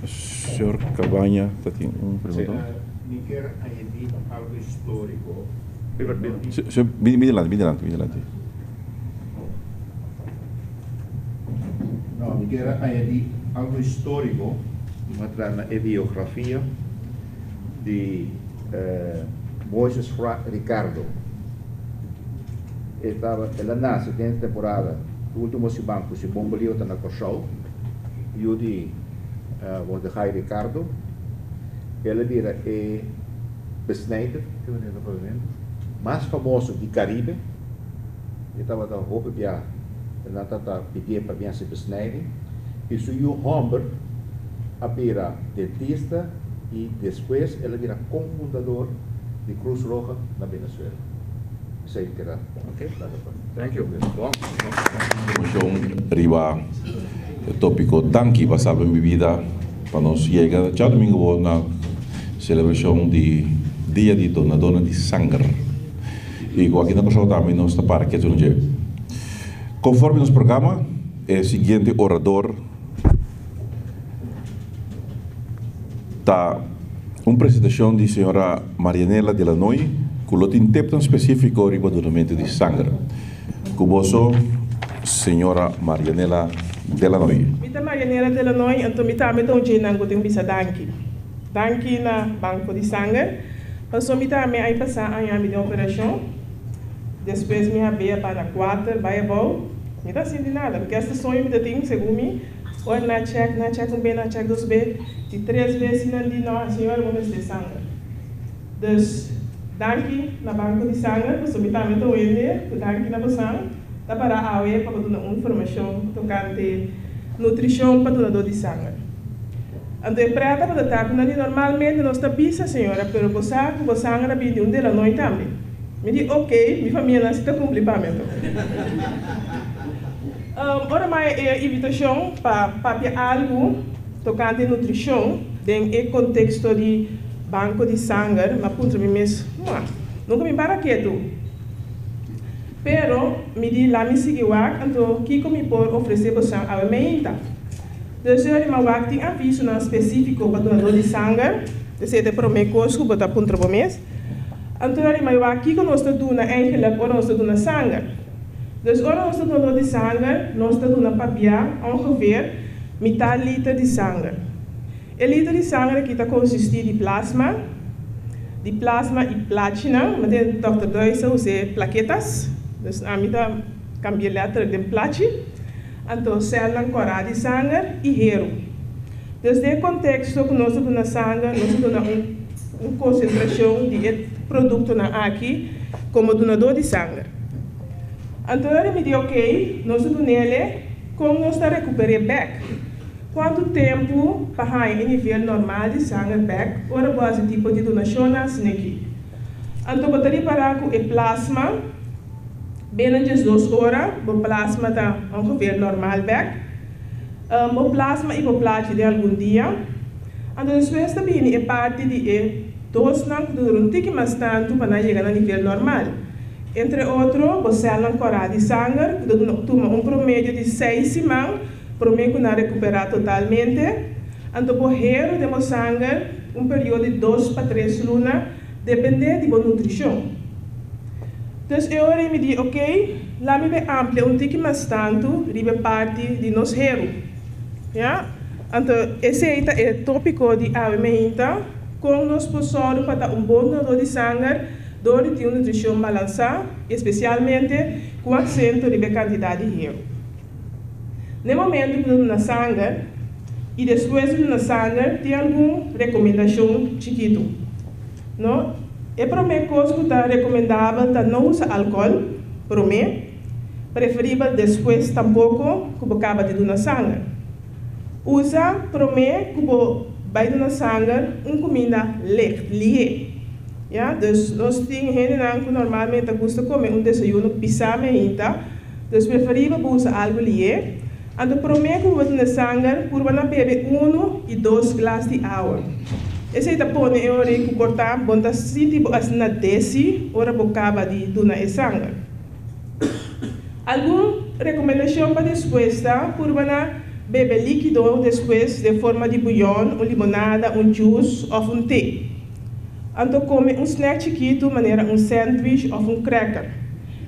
Señor Cabaña ta tin un pregunta. Mi kier añadi algo historico. Señor, bini dilanti, bini dilanti, bini dilanti. No, mi kier añadi algo historico. Mi a traha na e biografia di Moises Ricardo. E tabata, el a nase den e temporada ultimo siman ku Simon Bolívar ta na Kòrsou, yu di Mordechai Ricardo. El a bira e besnijder, mas famoso di Karibe. E tabata hopi bia nan tabata pidié pa bin hasi besnijding. I su yu hòmber a bira dentista i despues el a bira konfundador di Cruz Roja na Venezuela. Esei keda laga pa. Thank you. Bon. Informacion riba e topico Danki pa salba mi bida pa nos yega djadomingo bo na celebracion di Dia di Donadornan di Sanger y cu aki na Curaçao tambe nos ta para ketu na dje. Conforme nos programa e siguiente orador Ta un presentacion di señora Marianela Delanoy cu lo tin tepnan specifico riba dunamento di sanger. Cu boso, señora Marianela Delanoy. Mi ta Marianela Delanoy, anto mi tambe ta un djenan cu tin bisa danki. Danki na Banco di Sanger, paso mi tambe a pasa aña mi den operacion, despues mi habia pa na cuater bay abou, mi ta sinti nada, mi kier sta soño mi ta tin segun mi. Ora nan chèk, nan chèk un be, nan chèk dos be, di tres be si nan di no, señora bo mester sanger. Dus, danki na Banko di Sanger, pasobra mi tambe ta un hende ku danki na bosan ta pará awe pa bo duna un informashon tokante nutrishon pa dunadó di sanger. Anto e prèt tabata ta ku nan di normalmente nos ta bisa señora pero bo sa ku bo sanger a bini di un Delanoy tambe. Mi di ok, mi famianan si ta kumpli pa mi anto. Ora mi a e invitashon pa papia algu tokante nutrishon den e konteksto di banko di sanger, mi a puntra mi mes, Mua, nunka mi para ketu. Pero mi di la mi sigui wak anto kiko mi por ofresé bosan awe meinta. Dus yo rima wak tin avisonan spesífiko pa dunadó di sanger, esei ta e promé kos ku bo ta puntra bo mes. Anto yo rima wak kiko nos ta duna eigenlik ora nos ta duna sanger. Dus ora nos ta dunadó di sanger, nos ta duna pabia ongeveer mitá liter di sanger. E liter di sanger aki ta konsistí di plasma, di plasma i plachinan, mi ta Dòkter Duis a us'é plaketas, dus ami ta kambi'é letterlijk den plachi. Anto sèlnan kòrá di sanger i heru. Dus den e konteksto ku nos ta duna sanger, nos ta duna un un konsentrashon di e produktonan aki komo dunadó di sanger. Anto ora mi di okey, nos ta dun'ele, kon nos ta rekuper'é bèk? Kuantu tempu pa haña e nivel normal di sanger bèk ora bo hasi tipo di donashonnan asin'aki? Anto bo ta ripará ku e plasma. Binnen 12 ora, bo plasma ta ongeveer normal bek. Bo plasma i bo plachi den algun dia. Anto despues ta bini e parti di e dosnan ku ta dura un tiki mas tantu pa nan yega na nivel normal. Entre otro, bo sèlnan kòrá di sanger ku ta tuma un promedio di seis siman promé ku nan rekuperá totalmente. Anto bo heru den bo sanger un periodo di dos pa tres luna, dependé di bo nutrishon. Dus e ora ei mi di, Ok, la mi bai amplia un tiki mas tantu riba e parti di nos heru. Ya? Anto esei ta e tópiko di awe meinta, kon nos por sòru pa ta un bon donadó di sanger dor di tin un nutrishon balansá, espesialmente ku aksento riba e kantidat di heru. Na e momentu ku ta duna sanger i despues di duna sanger tin algun rekomendashon chikitu. No. E promé kos ku ta rekomendabel ta no usa alkòl promé, preferibel despues tampoko ku bo kaba di duna sanger. Usa promé ku bo bai duna sanger un kuminda licht, lihé. Ya, dus nos tin hendenan ku normalmente ta gusta kome un desayuno pisá meinta, dus preferibel bo usa algu lihé. Anto promé ku bo duna sanger, purba na bebe unu i dos glas di awa. Esei ta pone e ora ku por ta bo ta sinti bo asina desi ora bo kaba di duna e sanger. Algun rekomendashon pa despues ta, purba na bebe líkido despues den forma di buyon, un limonada, un djus òf un te. Anto kome un snack chikitu manera un sandwich òf un cracker.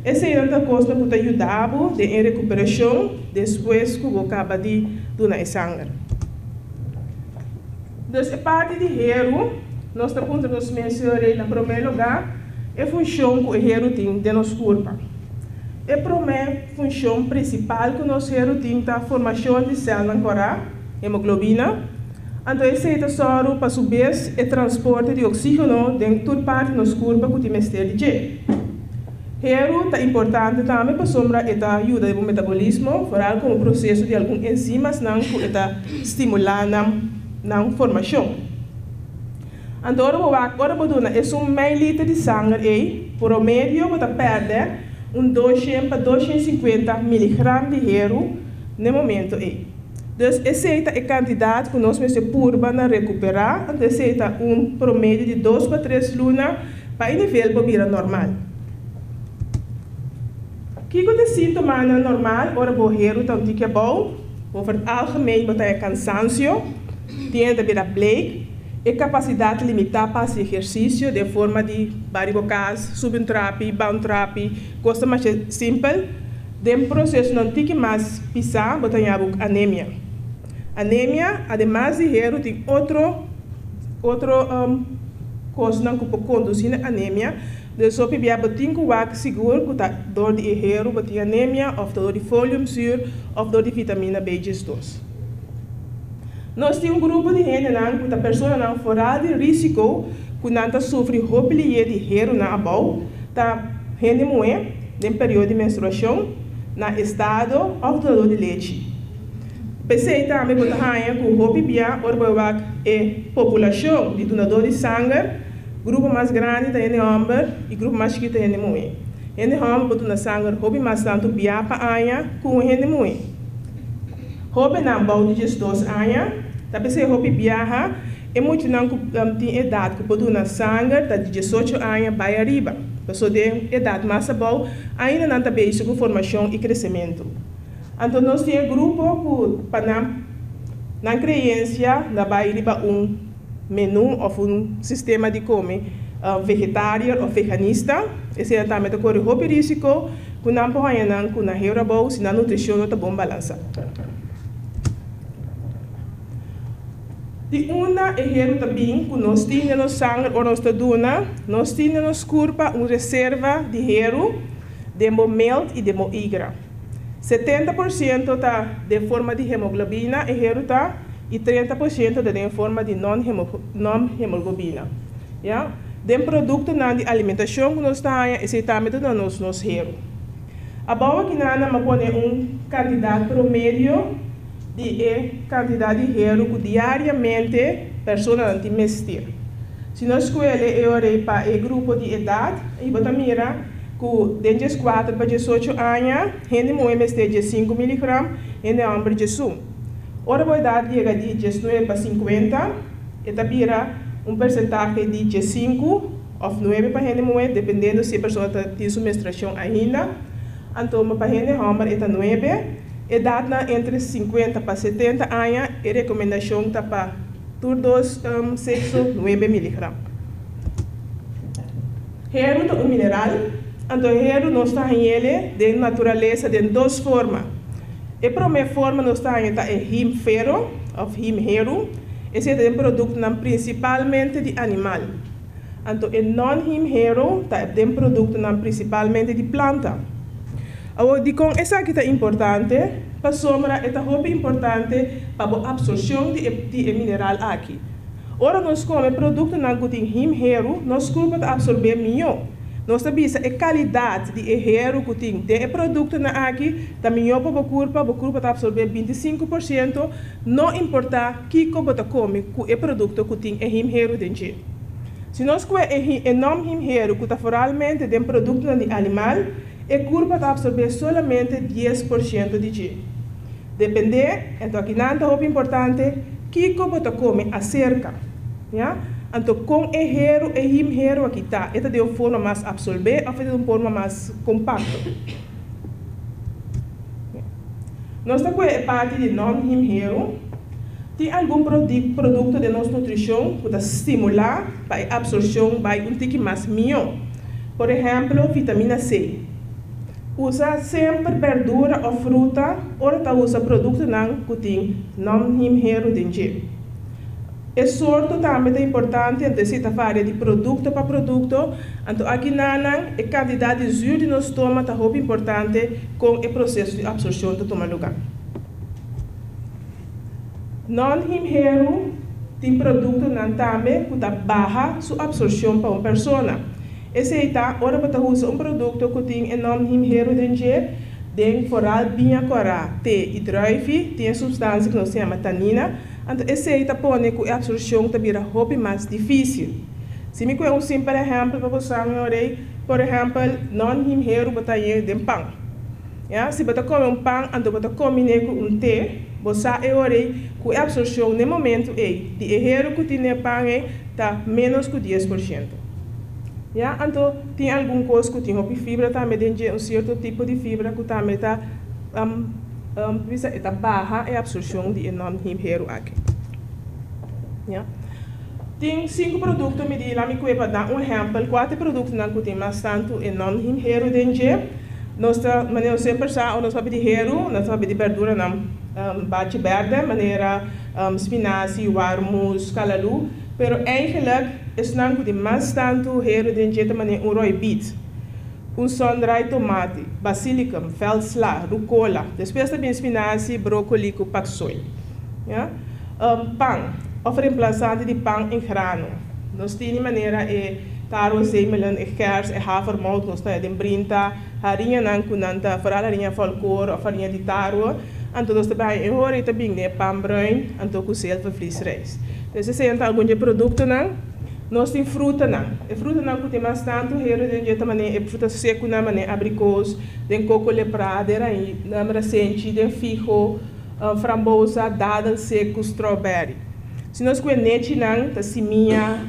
Eseinan ta kosnan ku ta yuda bo den e rekuperashon despues ku bo kaba di duna e sanger. Dus e parti di heru, nos ta puntra nos mes señor Rey na promé lugá e funshon ku e heru tin den nos kurpa. E promé funshon prinsipal ku nos heru tin ta formashon di sèlnan kòrá, hemoglobina, anto esei ta sòru pa su bes e transporte di oksígeno den tur parti nos kurpa ku tin mester di dje. Heru ta importante tambe pasobra e ta yuda den bo metabolismo, foral komo proseso di algun enzimasnan ku e ta stimulá nan nan formashon. Anto ora bo wak ora bo duna esun mei liter di sanger ei, promedio bo ta pèrdè un doshen pa doshen sinkuenta miligram di heru n'e momento ei. Dus esei ta e kantidat ku nos mester purba na rekuperá, anto esei ta un promedio di dos pa tres luna pa e nivel por bira normal. Kiko ta e síntomanan normal ora bo heru ta un tiki abou? Over het algemeen bo ta e kansansio, tiende ta bira bleek, e kapasidat limitá pa hasi ehersisio den forma di bari bo kas, subi un trapi, baha un trapi, kos ta masha simpel. Den prosesonan tiki mas pisá bo ta haña bo anemia. Anemia, ademas di heru tin otro otro kosnan ku por kondusí na anemia. Dus hopi bia bo tin ku wak sigur ku ta dor di e heru bo tin anemia òf ta dor di foliumzuur òf dor di vitamina B 12. Nos tin un grupo di hendenan ku ta personanan foral di risiko ku nan ta sufri hopi lié di herunan abou, ta hende muhé den periodo di menstruashon, na estado òf dunadó di lechi. P'esei tambe bo ta haña ku hopi bia ora bo wak e populashon di dunadó di sanger, grupo mas grandi ta hende hòmber i grupo mas chikí ta hende muhé. Hende hòmber por duna sanger hopi mas tantu bia pa aña ku un hende muhé. Hóbennan bou di 12 aña ta p'esei hopi biaha e muchanan ku tin edat ku por duna sanger ta di 18 aña bai ariba. Pasobra den edat mas abou ainda nan ta bezig ku formashon i kresementu. Anto nos tin e grupo ku pa nan nan kreensia na bai riba un menú òf un sistema di kome vegetariër òf veganista. Esei nan tambe ta kore hopi risiko ku nan por haña nan ku nan heur abou si nan nutrishon no ta bon balansá. Di unda e heru ta bin ku nos tin den nos sanger ora nos ta duna? Nos tin den nos kurpa un reserva di heru den bo milt i den bo igra. 70% ta den forma di hemoglobina, e heru ta, i 30% ta den forma di non-hemolgobina. Ya. Den produktonan di alimentashon ku nos ta haña, esei tambe ta duna nos nos heru. Abou akinan nan a pone un kantidat promedio di e kantidat di heru ku diariamente personanan tin mester. Si nos skuele e ora ei pa e grupo di edat, i bo ta mira ku den 14 pa 18 aña, hende muhé mester 15 miligram, hende hòmber 11. Ora bo edat yega di 19 pa 50, e ta bira un persentahe di 15 òf 9 pa hende muhé, dependiendo si e persona ta tin su menstruashon ainda. Anto pa hende hòmber e ta 9. Edatnan entre 50 pa 70 aña, e rekomendashon ta pa tur dos sekso 9 miligram. Heru ta un mineral, anto heru nos ta hañ'ele den naturalesa den dos forma. E promé forma nos ta haña ta e himfero òf himheru, esei ta den produktonan prinsipalmente di animal. Anto e non-himheru ta den produktonan prinsipalmente di planta. Awor, dikon esaki ta importante? Pasobra e ta hopi importante pa bo absorshon di e di e mineral aki. Ora nos kome produktonan ku tin himheru, nos kurpa ta absorbé mihó. Nos ta bisa e kalidat di e heru ku tin den e produktonan aki ta mihó pa bo kurpa, bo kurpa ta absorbé 25%, no importá kiko bo ta kome ku e produkto ku tin e himheru den dje. Si nos kue e e nòm-himheru ku ta foralmente den produktonan di animal, e kurpa ta absorbé solamente 10% di dje. Dependé, anto akinan ta hopi importante, kiko bo ta kome aserka. Ya? Anto kon e heru, e himheru aki ta? E ta den un forma mas absorbé òf e ta den un forma mas kompakto? Nos ta kue e parti di non-himheru. Tin algun produkto den nos nutrishon ku ta stimulá pa e absorshon bai un tiki mas mihó. Por ehèmpel, vitamina C. Usa semper berdura òf fruta ora ta usa produktonan ku tin non-himheru den dje. E sorto tambe ta importante, anto esei ta varia di produkto pa produkto. Anto akinanan e kantidat di zür di nos stoma ta hopi importante kon e proseso di absorshon ta tuma lugá. Non-himheru tin produktonan tambe ku ta baha su absorshon pa un persona. Esei ta ora bo ta usa un produkto ku tin e non-himheru den dje, den foral biña kòrá, te i druifi, tin e supstansia ku nos ta yama tanina, anto esei ta pone ku e absorshon ta bira hopi mas difísil. Si mi kue un simpel ehèmpel pa bo sa mi orei, por ehèmpel, non-himheru bo ta hañ'é den pan. Ya, si bo ta kome un pan anto bo ta kombiné ku un te, bo sa e orei ku e absorshon n'e momentu ei di e heru ku tin n'e pan ei ta ménos ku 10%. Ya, anto tin algun kos ku tin hopi fibra tambe den dje, un sierto tipo di fibra ku tambe ta bisa e ta baha e absorshon di e non-heme heru aki. Ya. Tin sinku produkto mi di la mi kue pa da un ehèmpel kua ta e produktonan ku tin mas tantu e non-heme heru den dje. Nos ta, manera nos semper sa, ora nos papia di heru, nos ta papia di berduranan bachi bèrdè, manera spinazi, warmus, kalalu. Pero eigenlijk esnan ku tin mas tantu heru den dje ta manera un roibit, un sun-dried tomati, basilicum, veldsla, rucola. Despues ta bin spinazi, brokoli ku paksoi. Ya. Pan, òf remplasante di pan en grano. Nos tini manera e taro, zemelen, e gers, e havermout, nos ta den brinta hariñanan ku nan ta, foral hariña volkoren òf hariña di taro. Anto nos ta bai e ora i ta bin den e pan bruin anto ku zilvervlies rijst. Dus esei ta algun di e produktonan. Nos tin frutanan. E frutanan ku tin mas tantu heru den dje ta manera e fruta sekunan manera abrikos, den koko leprá, den rasenchi, den fiho, frambosa, dadel seku, strawberry. Si nos kue nechinan ta simia,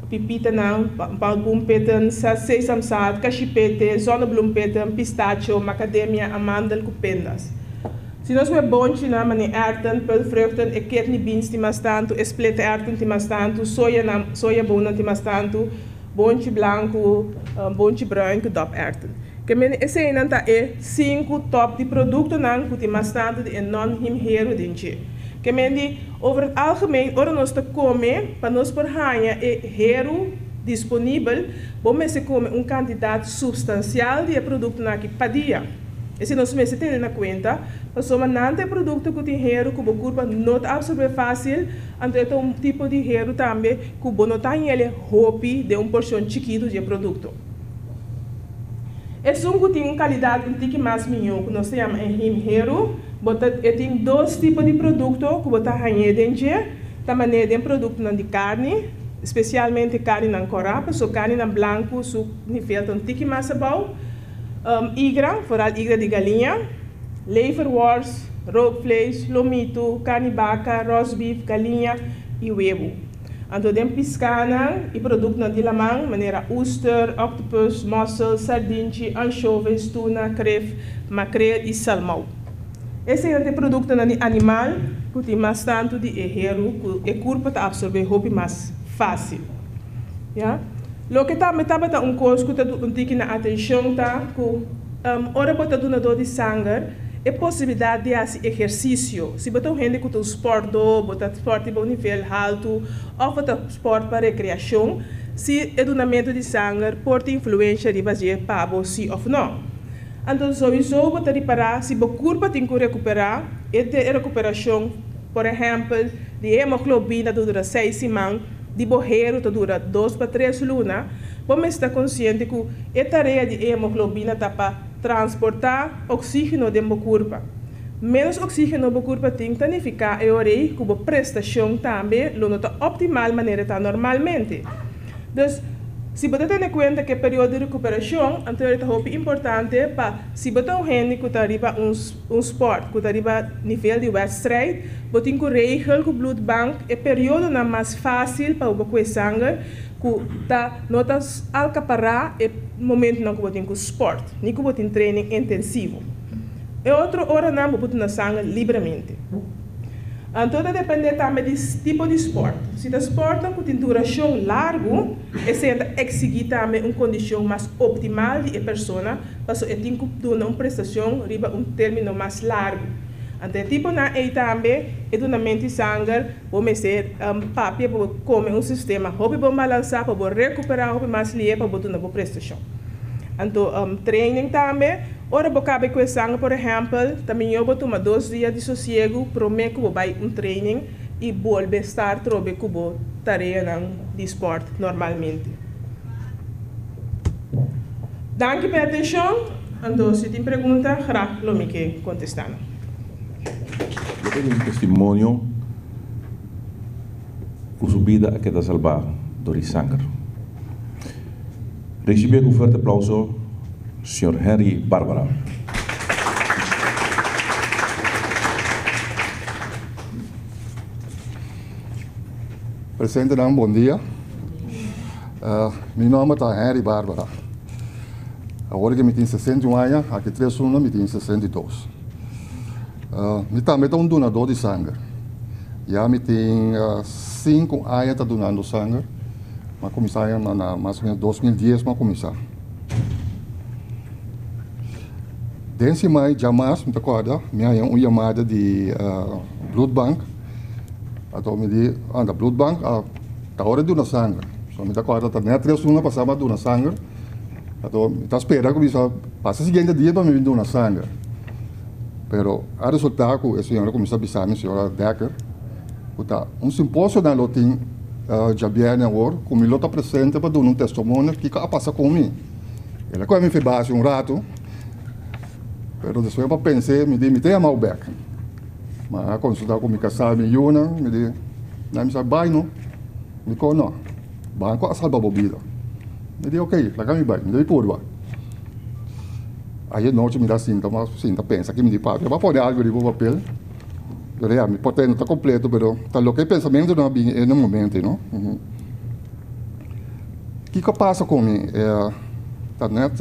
pipitanan, palmboompetten, sesamzaad, kashipete, zonnebloempetten, pistacho, macadamia, amandel ku pindas. Si nos kue bonchinan manera erwten, peulvruchten, e kidney beans tin mas tantu, e split erwten tin mas tantu, soyanan, soyabonen tin mas tantu, bonchi blanku, bonchi bruin ku dop erwten. Ke mende eseinan ta e sinku top di produktonan ku tin mas tantu di e non-heme heru den dje. Ke mende, over het algemeen, ora nos ta kome, pa nos por haña e heru disponibel, bo mester kome un kantidat supstansial di e produktonan aki pa dia. Esei nos mester tene na kuenta, pasobra nan ta e produkto ku tin heru ku bo kurpa no ta apsorbé fásil, anto e ta un tipo di heru tambe ku bo no ta hañ'el hopi den un porshon chikitu di e produkto. Esun ku tin un kalidat un tiki mas mihó ku nos ta yama e himheru, bo ta e tin dos tipo di produkto ku bo ta hañ'é den dje, ta manera den produktonan di karni, spesialmente karninan kòrá, pasobra karninan blanku su nivel ta un tiki mas abou, igra, foral igra di galiña, leverworst, rookvlees, lomitu, karni baka, rosbif, galiña i webu. Anto den piskánan i produktonan di laman manera oester, octopus, mussel, sardinchi, ansjovis, tuna, kref, makreel i salmou. Eseinan ta e produktonan di animal ku tin mas tantu di e heru ku e kurpa ta apsorbé hopi mas fásil. Ya. Loke tambe tabata un kos ku ta un tiki na atenshon ta ku ora bo ta dunadó di sanger, e posibilidat di hasi ehersisio. Si bo ta un hende ku ta un spòrtdó, bo ta spòrt riba un nivel haltu òf bo ta spòrt pa rekreashon, si e dunamentu di sanger por tin influensha riba dje pa bo si òf nò. Anto souiso bo ta ripará si bo kurpa tin ku rekuperá, e e rekuperashon por ehèmpel di e hemoglobina ta dura seis siman, di bo heru ta dura dos pa tres luna, bo mester ta konsiente ku e tarea di e hemoglobina ta pa Transportá oksígeno den bo kurpa. Ménos oksígeno bo kurpa tin ta nifiká e orei ku bo prestashon tambe lo no ta optimal manera ta normalmente. Dus, si bo ta tene kuenta ku e periodo di rekuperashon, anto e ta hopi importante pa si bo ta un hende ku ta riba un un spòrt ku ta riba nivel di wèdstrijd, bo tin ku regel ku bloedbank e periodonan mas fásil pa bo kue sanger ku ta no ta alkapará e momentunan ku bo tin ku spòrt ni ku bo tin training intensivo. E otro oranan bo por tuna sanger libremente. Anto ta dependé tambe di tipo di spòrt. Si ta spòrtnan ku tin durashon largu, esei ta eksigí tambe un kondishon mas optimal di e persona pasobra e tin ku duna un prestashon riba un término mas largu. Anto e tiponan ei tambe e dunamentu di sanger Bo mester papia pa bo kome un sistema hopi bon balansá pa bo rekuperá hopi mas lihe pa bo duna bo prestashon. Anto training tambe, ora bo kaba ku e sanger por ehèmpel, ta mihó bo tuma dos dia di sosiegu promé ku bo bai un training i bolbe start trobe ku bo tareanan di spòrt normalmente. Danki pa e atenshon, anto si tin pregunta grag lo mi ke kontestá nan. Lo ta un testimonio ku su bida a keda salbá dor di sanger. Risibié ku fuerte aplauso señor Henry Barbara. Presentenan bon dia. Mi nomber ta Henry Barbara. Awor ke mi tin 61 aña, aki tres luna mi tin 62. Mi tambe ta un dunadó di sanger. Ya mi tin sinku aña ta dunando sanger. Mi a kuminsá na mas o menos 2010 mi a kuminsá. Den siman djamas mi ta kòrda mi haña un yamada di bloedbank. Anto mi di, anda bloedbank ta ora di duna sanger. So mi ta kòrda ta nèt tres luna pasá mi a duna sanger. Anto mi ta spera ku mi sa pasa siguiente dia pa mi bin duna sanger. Pero a resultá ku e señora kuminsá bisa mi, señora Dekker, ku ta un simposio nan lo tin djabièrnè awor, ku mi lo ta presente pa duna un testimonio kiko a pasa ku mi. El a kohe mi febasi un ratu. Pero despues mi a pens'é, mi di, mi ta yama bo bèk. Mi a konsultá ku mi kasá i mi yunan, mi di, nan mi sa bai no. Mi kon no, banko a salba bo bida. Mi di, ok, laga mi bai, mi ta bin purba. Ayer nochi mi ta sinta, mi a sinta pensa ki mi di papia, mi a pone algu riba papel. Pero ya, mi porte no ta completo, pero ta loke e pensamentonan a bini e momento, no? Kiko a pasa ku mi? Ta net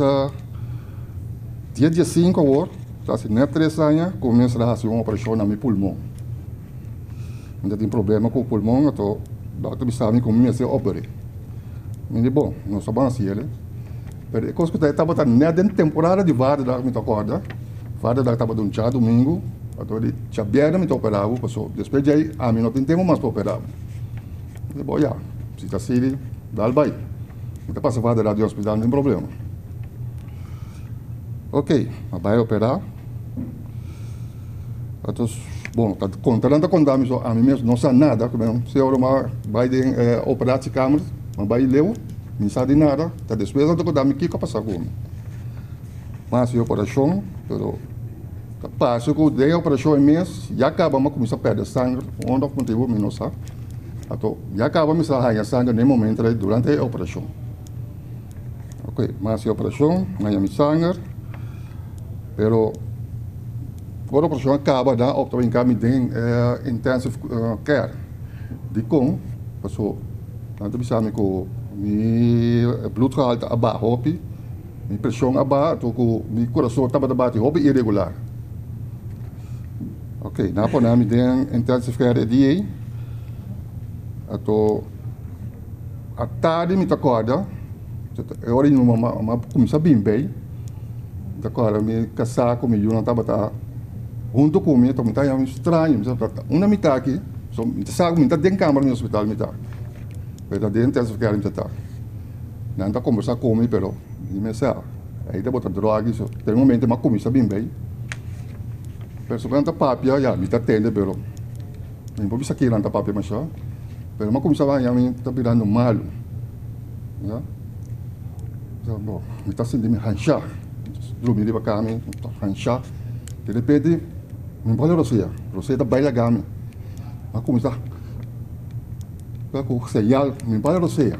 dia diesinko awor, ta hasi net tres aña ku mi mester a hasi un operashon na mi pulmon. Mi ta tin problema ku pulmon, anto dòkter bisa mi ku mi mester oper'é. Mi di bon, nos ta ban hasi el. Pero e kos ku ta e tabata net den temporada di Vaderdag mi ta kòrda. Vaderdag tabata un djadumingu, anto di djabièrnè mi ta operá bo paso despues djei ami no tin tempu mas pa operá bo. Mi di bo ya, si ta así dal bai. Mi ta pasa Vaderdag di hospital no tin problema. Ok, a bai operá. Anto bon, ta konta nan ta konta mi so ami mes no sa nada, si ora mi a bai den e operatiekamer, mi a bai leu. Mi sa di nada, ta despues nan ta konta mi kiko a pasa ku mi. Mi a hasi e operashon, pero ta parse ku den e operashon ei mes ya kaba mi a kuminsá pèrdè sanger, un otro motibu mi no sa. Anto ya kaba mi sa haña sanger den e momento ei durante e operashon. Oke, mi a hasi e operashon, mi a haña mi sanger, pero ora e operashon a kaba nan a opta pa hinka mi den e intensive care. Dikon? Pasobra Nan ta bisa mi ku mi bloedgehalte a baha hopi, mi preshon a baha, anto ku mi kurason tabata bati hopi iregular. Ok, nan a pone mi den intensive care e dia ei, anto a tardi mi ta kòrda, e ora ei mi mama a kuminsá bin bei, mi ta kòrda mi kasá ku mi yunan tabata huntu ku mi, anto mi ta haña mi straño, mi ta unda mi ta aki? So mi ta sa ku mi ta den kamber di hospital mi ta, pero ta den intensive care mi ta ta. Nan ta kombersá ku mi pero mi mester sa ei ta bota dròg i so. Te momento mi a kuminsá bin bei, pero su ku nan ta papia ya mi ta tende pero mi por bisa kinan nan ta papia mashá, pero mi a kuminsá haña mi ta birando malu ya. Bo mi ta sinti mi hanshá, drumi riba kama mi ta hanshá, di repente. Mi bole Rosea, Rosea ta bai laga mi. Mi a kuminsá ku señal, mi bole Rosea.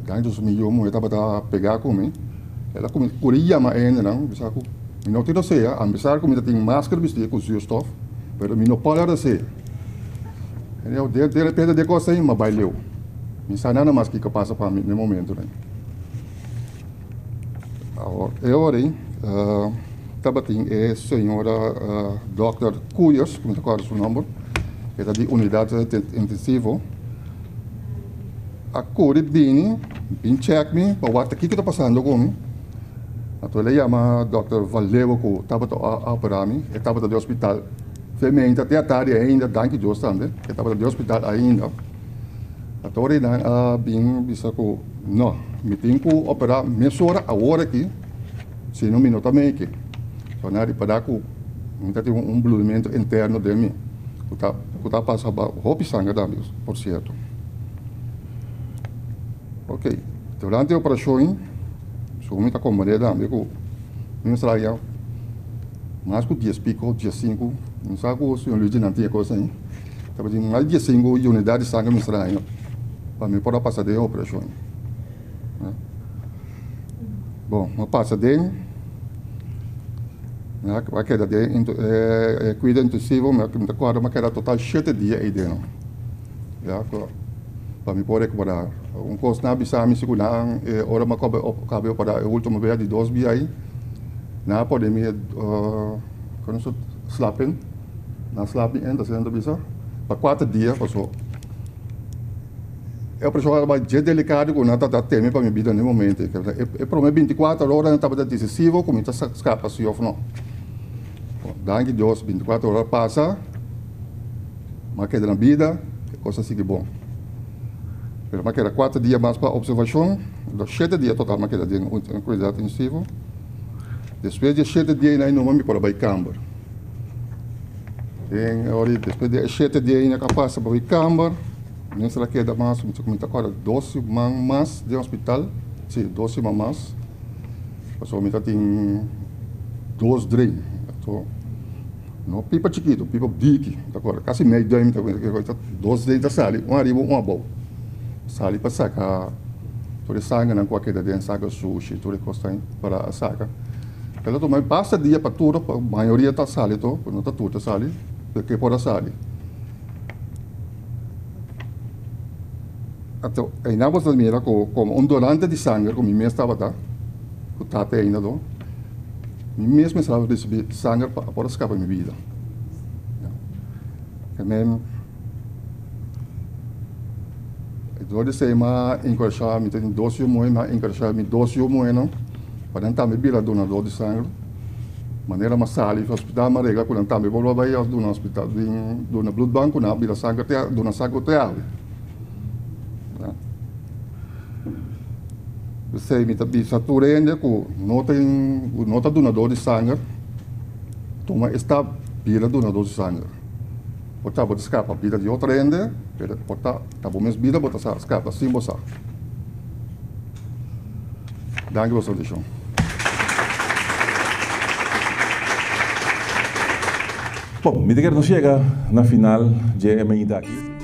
Dan entonces mi yu muhé tabata pegá ku mi, el a kuminsá kuri yama e hendenan, bisa ku mi no tin rosea, apesar ku mi ta tin masker bistí ku zuurstof, pero mi no por a rosea. Anyhow, de repente de kos ei mi a bai leu. Mi sa nada mas kiko a pasa pa mi na e momentonan. Awor, e ora ei tabatin e señora dòkter Cuyers, ku mi ta kòrda su nòmber, e ta di unidat intensivo, a kore bini, bin chèk mi pa wak ta kiko ta pasando ku mi. Anto el a yama dòkter Van Leeuwen ku tabata a operá mi, e tabata di hospital femente te atardi ainda, danki Dios tambe, e tabata di hospital ainda. Anto ora nan a bin bisa ku no, mi tin ku operá mesora awor aki, sino mi no ta meke. So nan a ripará ku mi ta tin un bluimentu interno den mi, ku ta ku ta pasa hopi sanger tambe, por sierto. Ok, durante e operashon, segun mi ta komprendé tambe ku mi mester haña mas ku dies piko, diesinku, mi sa ku señor Luigi nan tin e kos ei. Tabatin mas di diesinku unidat di sanger mester haña pa mi por a pasa den e operashon. Bon, mi a pasa den, mi a keda den e kuido intensivo, mi ta kòrda mi a keda total shete dia ei den, ya, pa mi por rekuperá. Un kos nan a bisa mi si ku nan e ora mi a kaba operá e ultimo bes di dos bia ei, nan a pone mi slapen. Nan slap mi enta, asina nan ta bisa, pa kuater dia paso. E operashon tabata dje delikado ku nan tabata teme pa mi bida na e momento. E prome binti kuater ora nan tabata desisivo ku mi ta skapa si òf no. Danki Dios binti kuater ora pasa, mi a keda na bida, e kos a sigui bon. Pero mi a keda kuater dia mas pa opservashon, shete dia total mi a keda den kuidado intensivo. Despues di e shete dia ei numa mi por a bai kamber. Den ora di despues di e shete dia ei na ka pasa pa bai kamber, mester a keda mas, mi ta kòrda dos siman mas den hospital, si dos siman mas, pasobra mi ta tin. Dos drain. Anto, no pipa chikitu, pipa diki, ta kore kasi mei duim ta kore, ta dos drain ta sali, un ariba un abou. Sali pa saka tur e sangernan ku a keda den, saka sushi, tur e kosnan para a saka. El a tuma basta dia pa tur, pa mayoria ta sali to, no ta tur ta sali, pero ke por a sali. Anto, einan bo ta mira ku komo un donante di sanger ku mi mes tabata, ku tata ainda do, mi mes mester a risibí sanger pa por a skapa mi bida. Ya. Men, dor di esei mi a enkurashá, mi tin dos yu muhé, mi a enkurashá mi dos yu muhénan pa nan tambe bira donador di sanger. Manera mi a sali di hospital mi a regla ku nan tambe por bai duna hospital, duna bloedbank ku nan a bira sanger te, duna sanger te awe. P'esei mi ta bisa tur hende ku no tin ku no ta dunador di sanger, tuma e stap bira dunador di sanger. Por ta bo ta skapa bida di otro hende, pero por ta ta bo mes bida bo ta skapa sin bo sa. Danki pa boso atenshon. Bon, mi ta kere nos yega na final dje e mainta aki.